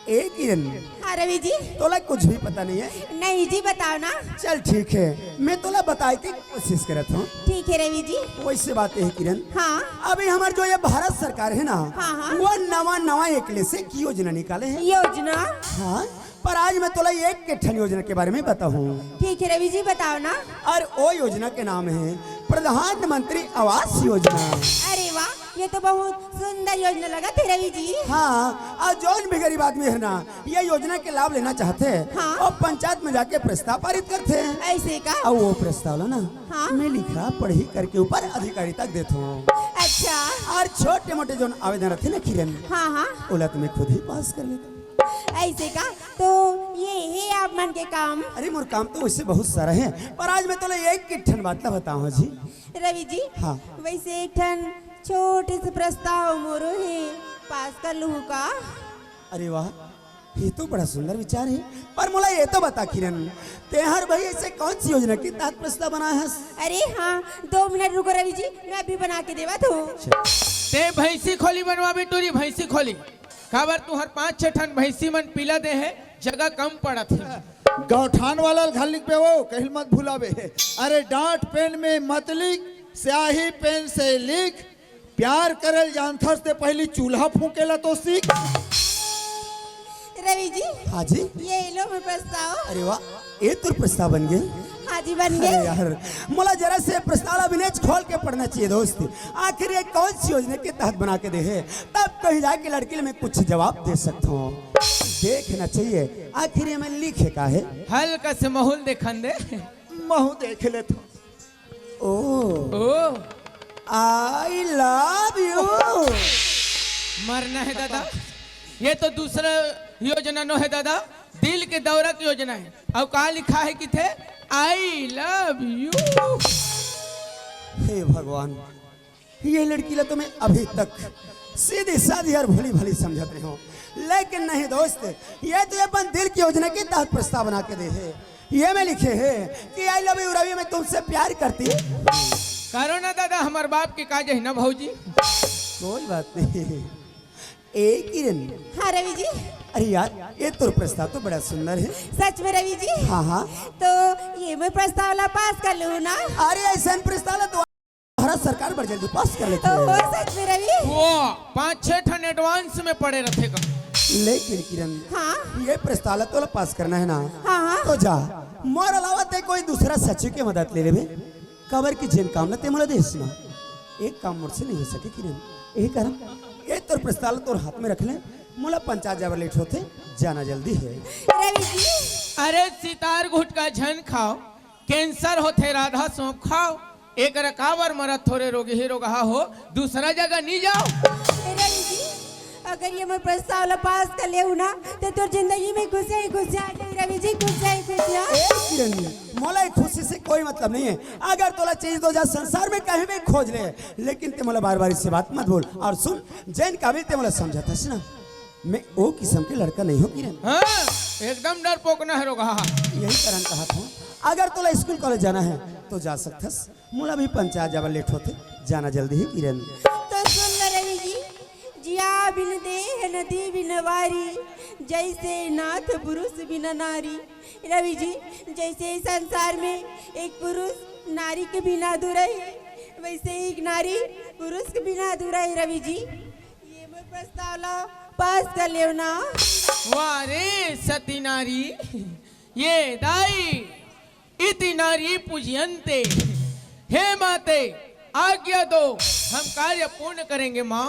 ए किरण, हाँ रवि जी। तोला कुछ भी पता नहीं हे? नहीं जी, बताओ ना। चल ठीक हे, मैं तोला बताए के कोशिश करत हूँ। ठीक हे रवि जी। वैसे बात हे किरण, हाँ। अभी हमर जो ये भारत सरकार हे ना, हाँ, हाँ। वो नवा नवा एक ले से एक योजना निकाले हे। योजना? हाँ, पर आज मैं तोला एक के ठन योजना के बारे में बताहूँ। ठीक हे रवि जी, बताओ ना। अउ ओ योजना के नाम हे प्रधानमंत्री आवास योजना। अरे वाह, ये तो बहुत सुंदर योजना लगथे रवि जी। हाँ, अउ जौन भी गरीब आदमी हे ना, ये योजना के लाभ लेना चाहथे, हाँ। अउ पंचायत में जाके प्रस्ताव पारित करथे। ऐसे का? अउ ओ प्रस्ताव ला ना, हाँ। मैं लिखा पढ़ी करके ऊपर अधिकारी तक देथों। अच्छा। अउ छोटे मोटे जौन आवेदन रथे ना किरण, हाँ, हाँ। ओला तो मैं खुद ही पास कर लेथों। ऐसे का? तो ये हे आप मन के काम। अरे मोर काम तो वैसे बहुत सारा हे, पर आज मैं तोला एक के ठन बात ला बताहूँ जी। रवि जी, हाँ। वैसे एक ठन छोटे से प्रस्ताव मोरो हे, पास कर लूहू का? अरे वाह, ये तो बड़ा सुंदर विचार हे, पर मोला ये तो बता किरण, तेहर भाई ऐसे कौन सी योजना के तहत प्रस्ताव बनाए हस? अरे हाँ, दो मिनट रुको रवि जी, मैं अभी बना के देवत हूँ। ते भैंसी खोली बनवाबे टूरी, भैंसी खोली। काबर तुहर पांच छह ठन भैंसी मन पीला दे हे, जगह कम पड़त हे। गौठान वाला ल घल लिखबे वो, कहिल मत भुलाबे। अरे डांट पेन में मत लिख, स्याही पेन से लिख। प्यार करल जानथस ते पहली चूल्हा फूंकेला तो सीख। रवि जी, हाँ जी। ये लो मोर प्रस्ताव। अरे वाह, ये तोर प्रस्ताव बन गे? हाँ जी, बन गे। अरे यार, मोला जरा से प्रस्ताव ला भी नहीं खोल के पढ़ना चाहिए दोस्त। आखिर ये कौन सी योजना के तहत बना के दे हे? तब कहीं जाके लड़की ल मैं कुछ जवाब दे सकता हूँ। देखना चाहिए, आखिर ये में लिखे का हे? हल्का से माहौल देखन दे। महू देख लेथों। ओ। ओ। I love you। मरना हे दादा, ये तो दूसरा योजना नो हे दादा, दिल के दौरा के योजना हे। अउ का लिखा हे किथे? I love you। हे भगवान, ये लड़की ला तो मैं अभी तक सीधी सादी अउ भोली भाली समझत रहे हूँ, लेकिन नहीं दोस्त, ये तो अपन दिल की योजना के तहत प्रस्ताव बना के दे हे। ये में लिखे हे कि I love you रवि, मैं तुमसे प्यार करती। करो ना दादा, हमर बाप के काज हे ना भौजी। कोई बात नहीं। ए किरण। हाँ रवि जी। अरे यार, ये तोर प्रस्ताव तो बड़ा सुंदर हे। सच में रवि जी? हाँ, हाँ। तो ये मोर प्रस्ताव ला पास कर लूँ ना? अरे ऐसन प्रस्ताव ला तो भारत सरकार बड़ जल्दी पास कर लेथे। ओहो, सच में रवि? वो पाँच छह ठन advance में पड़े रथे का। लेकिन किरण, हाँ? ये प्रस्ताव ला तोला पास करना हे ना? हाँ, हाँ। तो जा, मोर अलावा ते कोई दूसरा सचिव के मदद ले लेबे। काबर कि जेन काम ला ते मोला देस ना, एक काम मोर से नहीं हो सके किरण। यही कारण ये तोर प्रस्ताव ला तोर हाथ में रख ले, मोला पंचायत जाए बर late होथे, जाना जल्दी हे। रवि जी। अरे सितार गुटखा झन खाओ, cancer होथे राधा सौंफ खाओ, एकरा काबर मरत थोरे रोगही रोगहा हो, दूसरा जगह नी जाओ। ए रवि जी, अगर ये मोर प्रस्ताव ला पास कर लेहू ना, तो तोर जिंदगी में खुशियां ही खुशियां आ जाही रवि जी, खुशियां ही खुशियां। ए किरण, मोला ये खुशी से कोई मतलब नहीं हे। अगर तोला चाहिए तो जा संसार में कहीं भी खोज ले, लेकिन ते मोला बार बार इससे बात मत बोल। अउ सुन, जेन काबिल ते मोला समझत हस ना, मैं ओ किसम के लड़का नहीं हूँ किरण। हाँ, एकदम डरपोक ना हे रोगहा। यही कारण कहत हूँ, अगर तोला स्कूल कॉलेज जाना हे तो जा सकथस, मोला भी पंचायत जाए बर late होथे, जाना जल्दी हे किरण। तो सुन ले रवि जी, जिया बिन देह नदी बिन वारी, जैसे नाथ पुरुष बिन नारी। रवि जी, जैसे इस संसार में एक पुरुष नारी के बिना अधूरा हे, वैसे ही एक नारी पुरुष के बिना अधूरा हे रवि जी। ये मोर प्रस्ताव ला पास कर लेव ना। वाह रे सती नारी, ये दाई इति नारी पूजयन्ते। हे माते, आज्ञा दो, हम कार्य पूर्ण करेंगे माँ।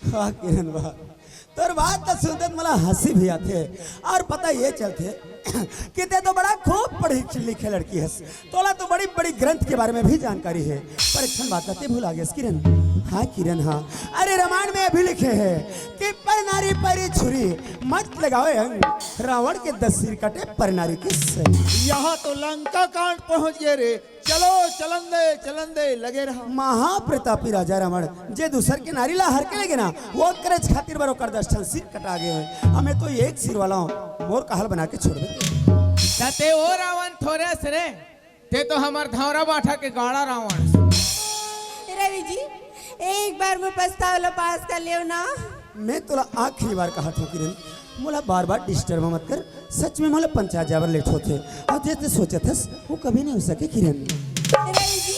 वाह किरण वाह, तोर बात तो सुनते तो मोला हंसी भी आथे। और पता ये चलथे कि ते तो बड़ा खूब पढ़ी लिखे लड़की हस, तोला तो बड़ी बड़ी ग्रंथ के बारे में भी जानकारी है। पर एक ठन बात ते भुला गेस किरण। हाँ किरण हाँ, अरे रामायण में अभी लिखे है कि पर नारी परी छुरी, मत लगावे अंग, रावण के दस सिर कटे पर नारी के संग। यहाँ तो लंका कांड पहुंच गए रे। चलो, चलन दे, चलन दे, लगे रहा। महाप्रतापी राजा रावण जे दूसर के नारी ला हर के लेगे ना, वो करे खातिर बर ओकर दस ठन सिर कटा गए हैं। हमें तो एक सिर वाला हूँ, मोर कहल बना के छोड़ दे। त ते ओ रावण थोरे अस रे, ते तो हमर धौरा बाठा के गाड़ा रावण। रवि जी, एक बार मोर प्रस्ताव ला पास कर लेव ना। मैं तोला आखिरी बार कहत हूँ किरण, मोला बार बार डिस्टर्ब मत कर। सच में मोला पंचायत जाए बर लेट होथे, और जैसे सोचत हस वो कभी नहीं हो सके किरण। रवि जी।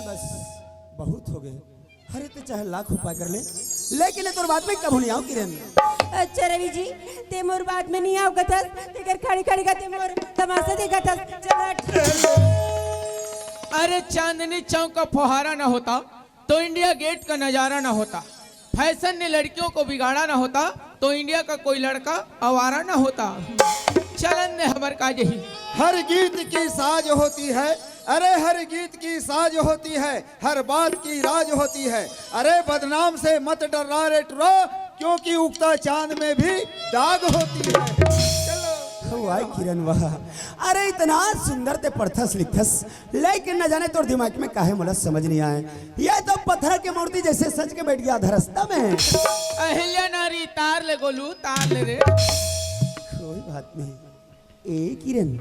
बस, बहुत हो गए। अरे, ते चाहे लाख उपाय कर ले, लेकिन ये तोर बात में कभू नहीं आव, किरण। अच्छा रवि जी, ते मोर बात में नहीं आव कथस, तेकर खड़ी खड़ी का ते मोर तमाशा देखत हस। चल हट। अरे, चांदनी चौक का फुहारा ना होता, तो इंडिया गेट का नजारा ना होता। फैशन ने लड़कियों को बिगाड़ा ना होता, तो इंडिया का कोई लड़का आवारा ना होता। चलन दे हमर काज ही। हर गीत की साज होती है, अरे हर गीत की साज होती है, हर बात की राज होती है। अरे बदनाम से मत डर्रा रे टुरा, क्योंकि उगता चांद में भी दाग होती है। चलो। वाह किरण वाह, अरे इतना सुंदर ते पढ़थस लिखथस, लेकिन न जाने तोर दिमाग में काहे मोला समझ नहीं आए। ये तो पत्थर के मूर्ति जैसे सज के बैठ गया धरस्ता में। अहिल्या नारी तार ले गोलू, तार ले रे। कोई बात नहीं। ए किरण।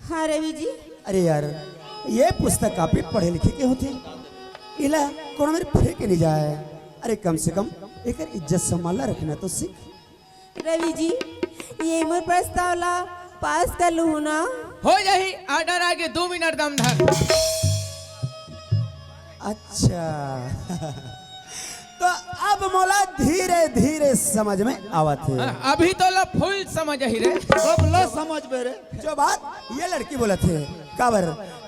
हाँ रवि जी। अरे यार, ये पुस्तक कापी पढ़े लिखे के होथे, इला कोनो मेर फेंके नहीं जाए। अरे कम से कम एकर इज्जत सम्मान ला रखना तो सीख। रवि जी, ये मोर प्रस्ताव ला पास कर लूहू ना? हो जाही, ऑर्डर आगे, दो मिनट दम धर। अच्छा। तो अब मोला धीरे धीरे समझ में आवत हे। हाँ, अभी तो ला फुल समझ ही रे। अब ला समझ में रे। जो बात ये लड़की बोलत हे, काबर,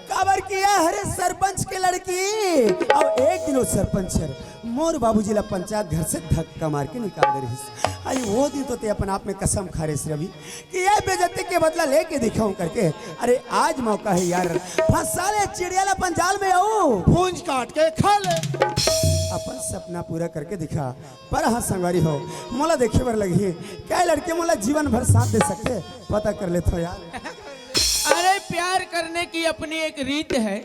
काबर कि ये हरे सरपंच के लड़की, अब एक दिन वो सरपंच हर मोर बाबूजी ला पंचायत घर से धक्का मार के निकाल दे रहिस। अरे वो दिन तो ते अपन आप में कसम खा रहिस रवि कि ये बेइज्जती के बदला लेके दिखाऊं करके। अरे आज मौका है यार, फंसा ले चिड़िया ला अपन जाल में, आऊ पूंछ काट के खा ले। अपन सपना पूरा करके दिखा। पर हाँ संगवारी हो, मोला देखे बर लगही, क्या लड़के मोला जीवन भर साथ दे सकथे? पता कर लेथो यार। अरे प्यार करने की अपनी एक रीत है,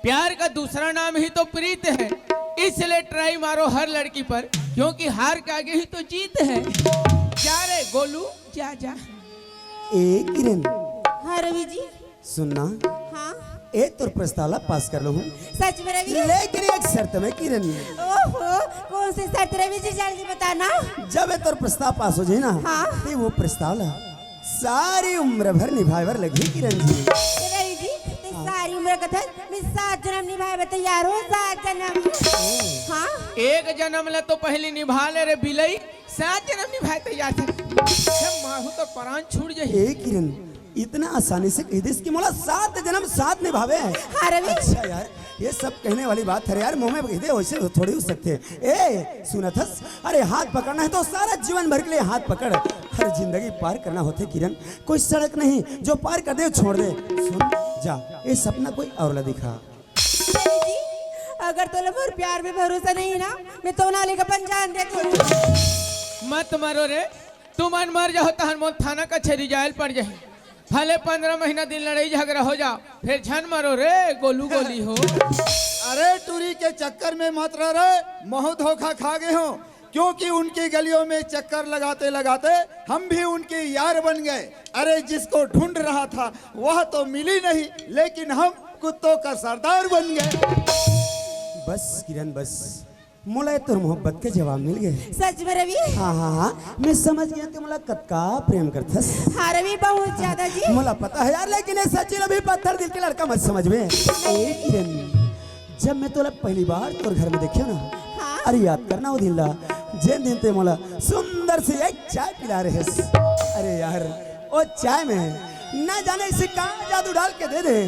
प्यार का दूसरा नाम ही तो प्रीत है, इसलिए ट्राई मारो हर लड़की पर, क्योंकि हार के आगे ही तो जीत है। जा रे गोलू, जा जा। ए किरण। हाँ रवि जी। सुनना। हाँ। ए तोर प्रस्ताव ला पास कर लूं हूँ। सच में रवि? लेकिन एक शर्त में किरण। ओहो, कौन सी शर्त रवि जी, जल्दी बताना। जब ए तोर प्रस्ताव पास हो जाए ना, हाँ। ते वो प्रस्ताव ला सारी उम्र भर निभाए बर लगही किरण जी। रवि जी, ते सारी उम्र कथस, मैं सात जन्म निभाए बर तैयार हूँ, सात जन्म। हाँ। एक जन्म ला तो पहली निभा ले रे बिलई, सात जनम निभाए तैयार हे। हे महूं तो परान छूट जाही। ए किरण, इतना आसानी से कहि देस कि मोला सात जनम साथ निभावे हे। हाँ रवि। अच्छा यार, ये सब कहने वाली बात हे यार, मुंह में कहि दे, वैसे थोड़ी हो सकथे। ए, सुनत हस? अरे हाथ पकड़ना हे तो सारा जीवन भर के लिए हाथ पकड़। हर जिंदगी पार करना होथे किरण, कोई सड़क नहीं जो पार कर दे छोड़ दे। सुन, जा, ये सपना कोई और ला दिखा। जी, अगर तोला मोर प्यार में भरोसा नहीं ना, मैं तो ना लेकर अपन जान दे दूँ। मत मरो रे, तुमन मर जाहू तहन मोर थाना कचहरी जायल पड़ जाही। भले पंद्रह महीना दिन लड़ाई झगड़ा हो जाव, फेर झन मरो रे, गोलू गोली हो। अरे टूरी के चक्कर में मत रह रे, महूं धोखा खा गे हों, क्योंकि उनकी गलियों में चक्कर लगाते लगाते हम भी उनके यार बन गए। अरे जिसको ढूंढ रहा था वह तो मिली नहीं, लेकिन हम कुत्तों का सरदार बन गए। बस किरण बस, मोला ये तोर मोहब्बत के जवाब मिल गे। सच में रवि? हाँ हाँ हाँ, मैं समझ गेंव कि मोला कतका प्रेम करथस। हाँ रवि, बहुत ज्यादा जी। मोला पता हे यार, लेकिन ये सचिन अभी पत्थर दिल के लड़का मत समझबे। ए किरण, जब मैं तोला पहली बार तोर घर में देखेंव ना, हाँ। अरे याद करना वो दिन ला, जेन दिन तें मोला सुंदर से एक चाय पिलाए रहेस। अरे यार, वो चाय में ना जाने इसे का जादू डाल के दे दे,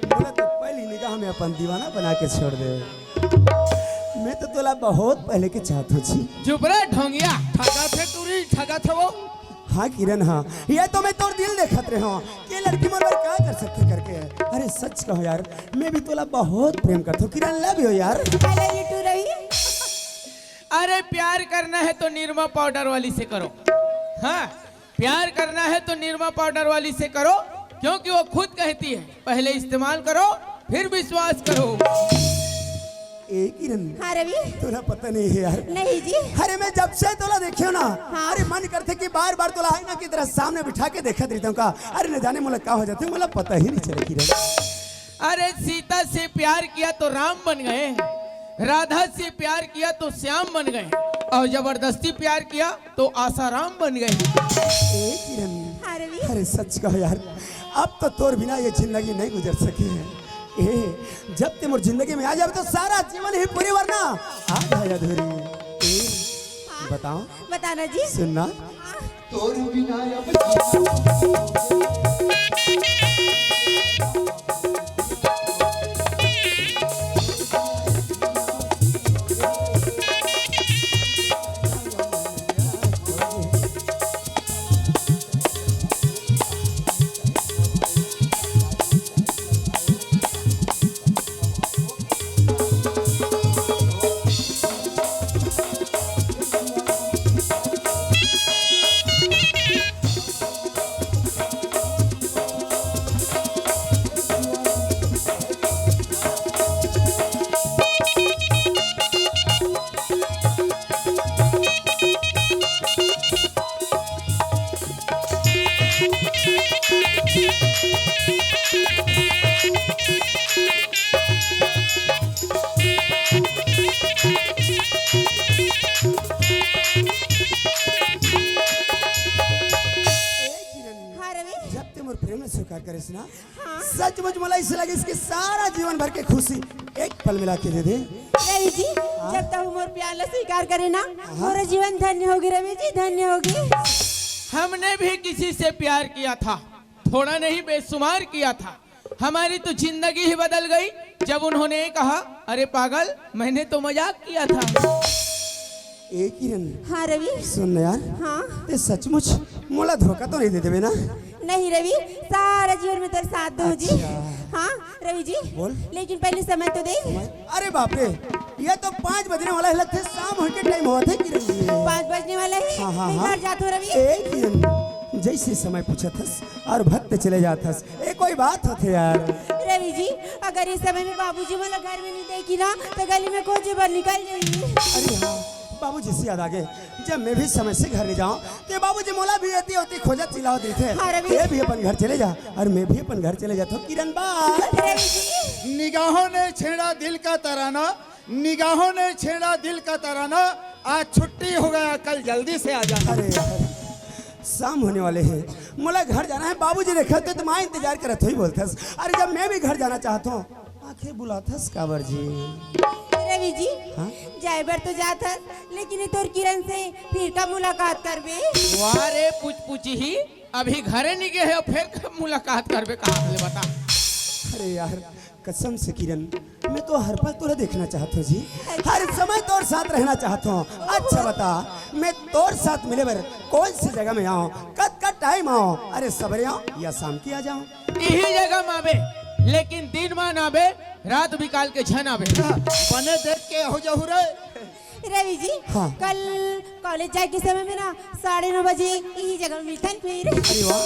मोला तो पहली निगाह में अपन दीवाना बना के छोड़ दे। मैं तो तोला बहुत पहले के चाहत हों जी। चुप रे ढोंगिया। ठगथे टूरी, ठगथे वो। हाँ किरण, हाँ, ये तो मैं तोर दिल देखत रहेंव, ये लड़की मोर बर का कर सकथे करके। अरे सच कहों यार, मैं भी तोला बहुत प्रेम करत हों किरण, love you यार। I love you too रवि। अरे प्यार करना हे तो निरमा पाउडर वाली से करो। हाँ, प्यार करना हे तो निरमा पाउडर वाली से करो, क्योंकि वो खुद कहती हे, पहले इस्तेमाल करो, फिर विश्वास करो। ए किरण, हाँ रवि। तोला पता नहीं हे यार। नहीं जी। अरे मैं जब से तोला देखेंव ना, हाँ। अरे मन करथे कि बार बार तोला आईना की तरह सामने बिठा के देखत रहितेंव का। अरे न जाने मोला का हो जाथे, मोला पता ही नहीं चले किरण। अरे सीता से प्यार किया तो राम बन गए, राधा से प्यार किया तो श्याम बन गए, और जबरदस्ती प्यार किया तो आसाराम बन गए। ए किरण, हाँ रवि। अरे सच कहों यार, अब तो तोर बिना ये जिंदगी नहीं गुजर सके। ए, जब तें मोर जिंदगी में आ जाबे तो सारा जीवन ही पूरी, वरना आधा अधूरी। ए, हाँ। बताओ। बताना जी। सुनना। हाँ। तोर बिना अब हाँ रवि। जब तें मोर प्रेम ला स्वीकार करेस ना, हाँ। सचमुच मोला अइसे लगिस कि सारा जीवन भर के खुशी एक पल मिला के दे दे। रवि जी, हाँ। जब तहूँ मोर प्यार ला स्वीकार करे ना, हाँ। मोर जीवन धन्य होगे रवि जी, धन्य होगे। हमने भी किसी से प्यार किया था, थोड़ा नहीं बेशुमार किया था। हमारी तो जिंदगी ही बदल गई जब उन्होंने कहा, "अरे पागल, मैंने तो मजाक किया था।" ए किरण। हाँ रवि। सुन ना यार। हाँ। तें सचमुच मोला धोखा तो नहीं दे देबे ना? नहीं रवि, सारा जीवन मैं तोर साथ दूँ जी। अच्छा। हाँ रवि जी। बोल। लेकिन पहले समय तो दे। समय? अरे बाप रे, ये तो पाँच बजने वाला हे, लगथे शाम होय के टाइम होवत हे किरण जी। पाँच बजने वाला हे? हाँ, हाँ, मैं हाँ। घर जात हों रवि। ए किरण, जैसे समय पूछत हस और भक्त चले जात हस, ए कोई बात होथे यार। रवि जी, अगर इस समय में बाबूजी मोला घर में नहीं देखी ना, तो गली में खोजे बर निकल जाही। अरे हाँ, बाबूजी से याद आ गे, जब मैं भी समय से घर नहीं जाऊँ, तो बाबूजी मोला भी एती ओती खोजत चिल्लावत रहिथे। हाँ, रवि। तें भी अपन घर चले जा और मैं भी अपन घर चले जाथों किरण बा। रवि जी। निगाहों ने छेड़ा दिल का तराना, निगाहों ने छेड़ा दिल का तराना, आज छुट्टी हो गया, कल जल्दी से आ जाना। अरे यार, शाम होने वाले हे, मोला घर जाना हे, बाबूजी देखथे तो माँ इंतजार करत होही बोलथस। अरे जब मैं भी घर जाना चाहत हों, आखिर बुलाथस काबर जी? रवि जी, हाँ? जाए बर तो जात हस, लेकिन ये तोर किरण से फिर कब मुलाकात करबे? वाह रे, पूछ पूछी ही, अभी घरे नहीं गए हो, फिर कब मुलाकात करबे, कहाँ ले बता? अरे यार, कसम से किरण, मैं तो हर पल तोला देखना चाहत हूँ जी, हर समय तोर साथ रहना चाहत हूँ। अच्छा बता, मैं तोर साथ मिले बर कौन सी जगह में आऊँ, कद का टाइम आऊँ? अरे सवेरे आऊँ या शाम की आ जाऊँ? यही जगह में आबे, लेकिन दिन मा ना आबे, रात बिकाल के झन आबे। बने देख के हो जाहू रे। रवि जी, हाँ। कल कॉलेज जाए के समय में ना साढ़े नौ बजे यही जगह में मिलथन फिर। अरे वाह,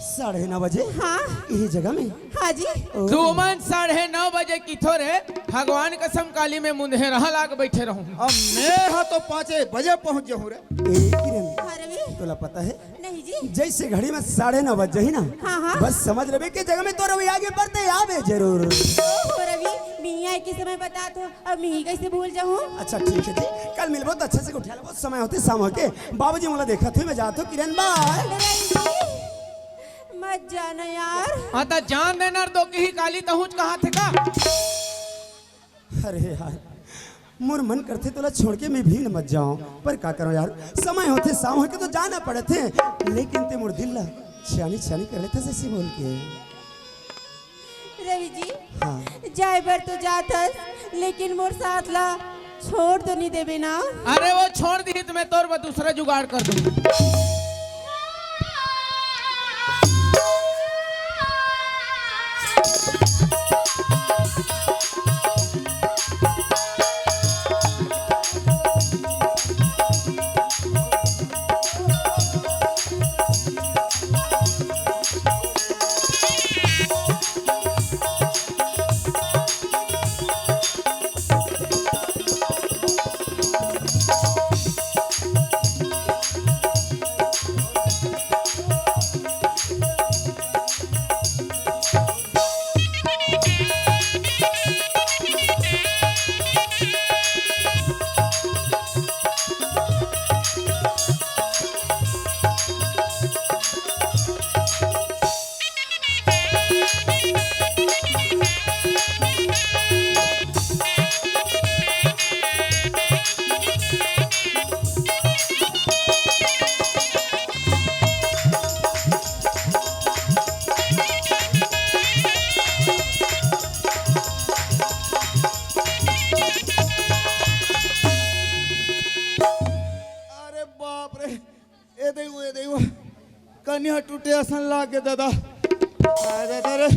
साढ़े नौ बजे? हाँ। यही जगह में? हाँ जी। ओ। तुमन साढ़े नौ बजे किथो रे, भगवान कसम काली में मुंधे रहा लाग बैठे रहूं। अब मैं हा तो पाँचे बजे पहुंच जाहूं रे। ए किरण, हाँ रवि। तोला पता है, नहीं जी। जैसे घड़ी में साढ़े नौ बज जाही ना, हाँ, हाँ। बस समझ लेबे के जगह में तोर अभी आगे बढ़ते आबे जरूर। ओहो रवि, मियाँ के समय बता तो, अब मैं कैसे भूल जाऊँ? अच्छा ठीक है जी, कल मिलबो तो अच्छा से उठा लेबो, समय होते शाम होके। बाबूजी मोला देखत हुई, मैं जात हूँ किरण, बाय। रवि जी, मत जाना यार। हाँ, त जान देना, दो की ही काली तहुच कहा थे का? अरे यार, मोर मन करथे तोला छोड़ के मैं भी न मत जाऊं, पर का करूं यार, समय होथे शाम होके तो जाना पड़थे। लेकिन ते मोर दिल ला छानी छानी कर लेथस ऐसे बोल के। रवि जी, हाँ। जाए बर तो जात हस, लेकिन मोर साथ ला छोड़ तो नहीं देबे ना? अरे वो छोड़ दी तो मैं तोर बर दूसरा जुगाड़ कर दूं। अरे बाप रे, ए देऊ, ए देऊ, कनिहा टूटे असन लागे दादा। आ दादा रे,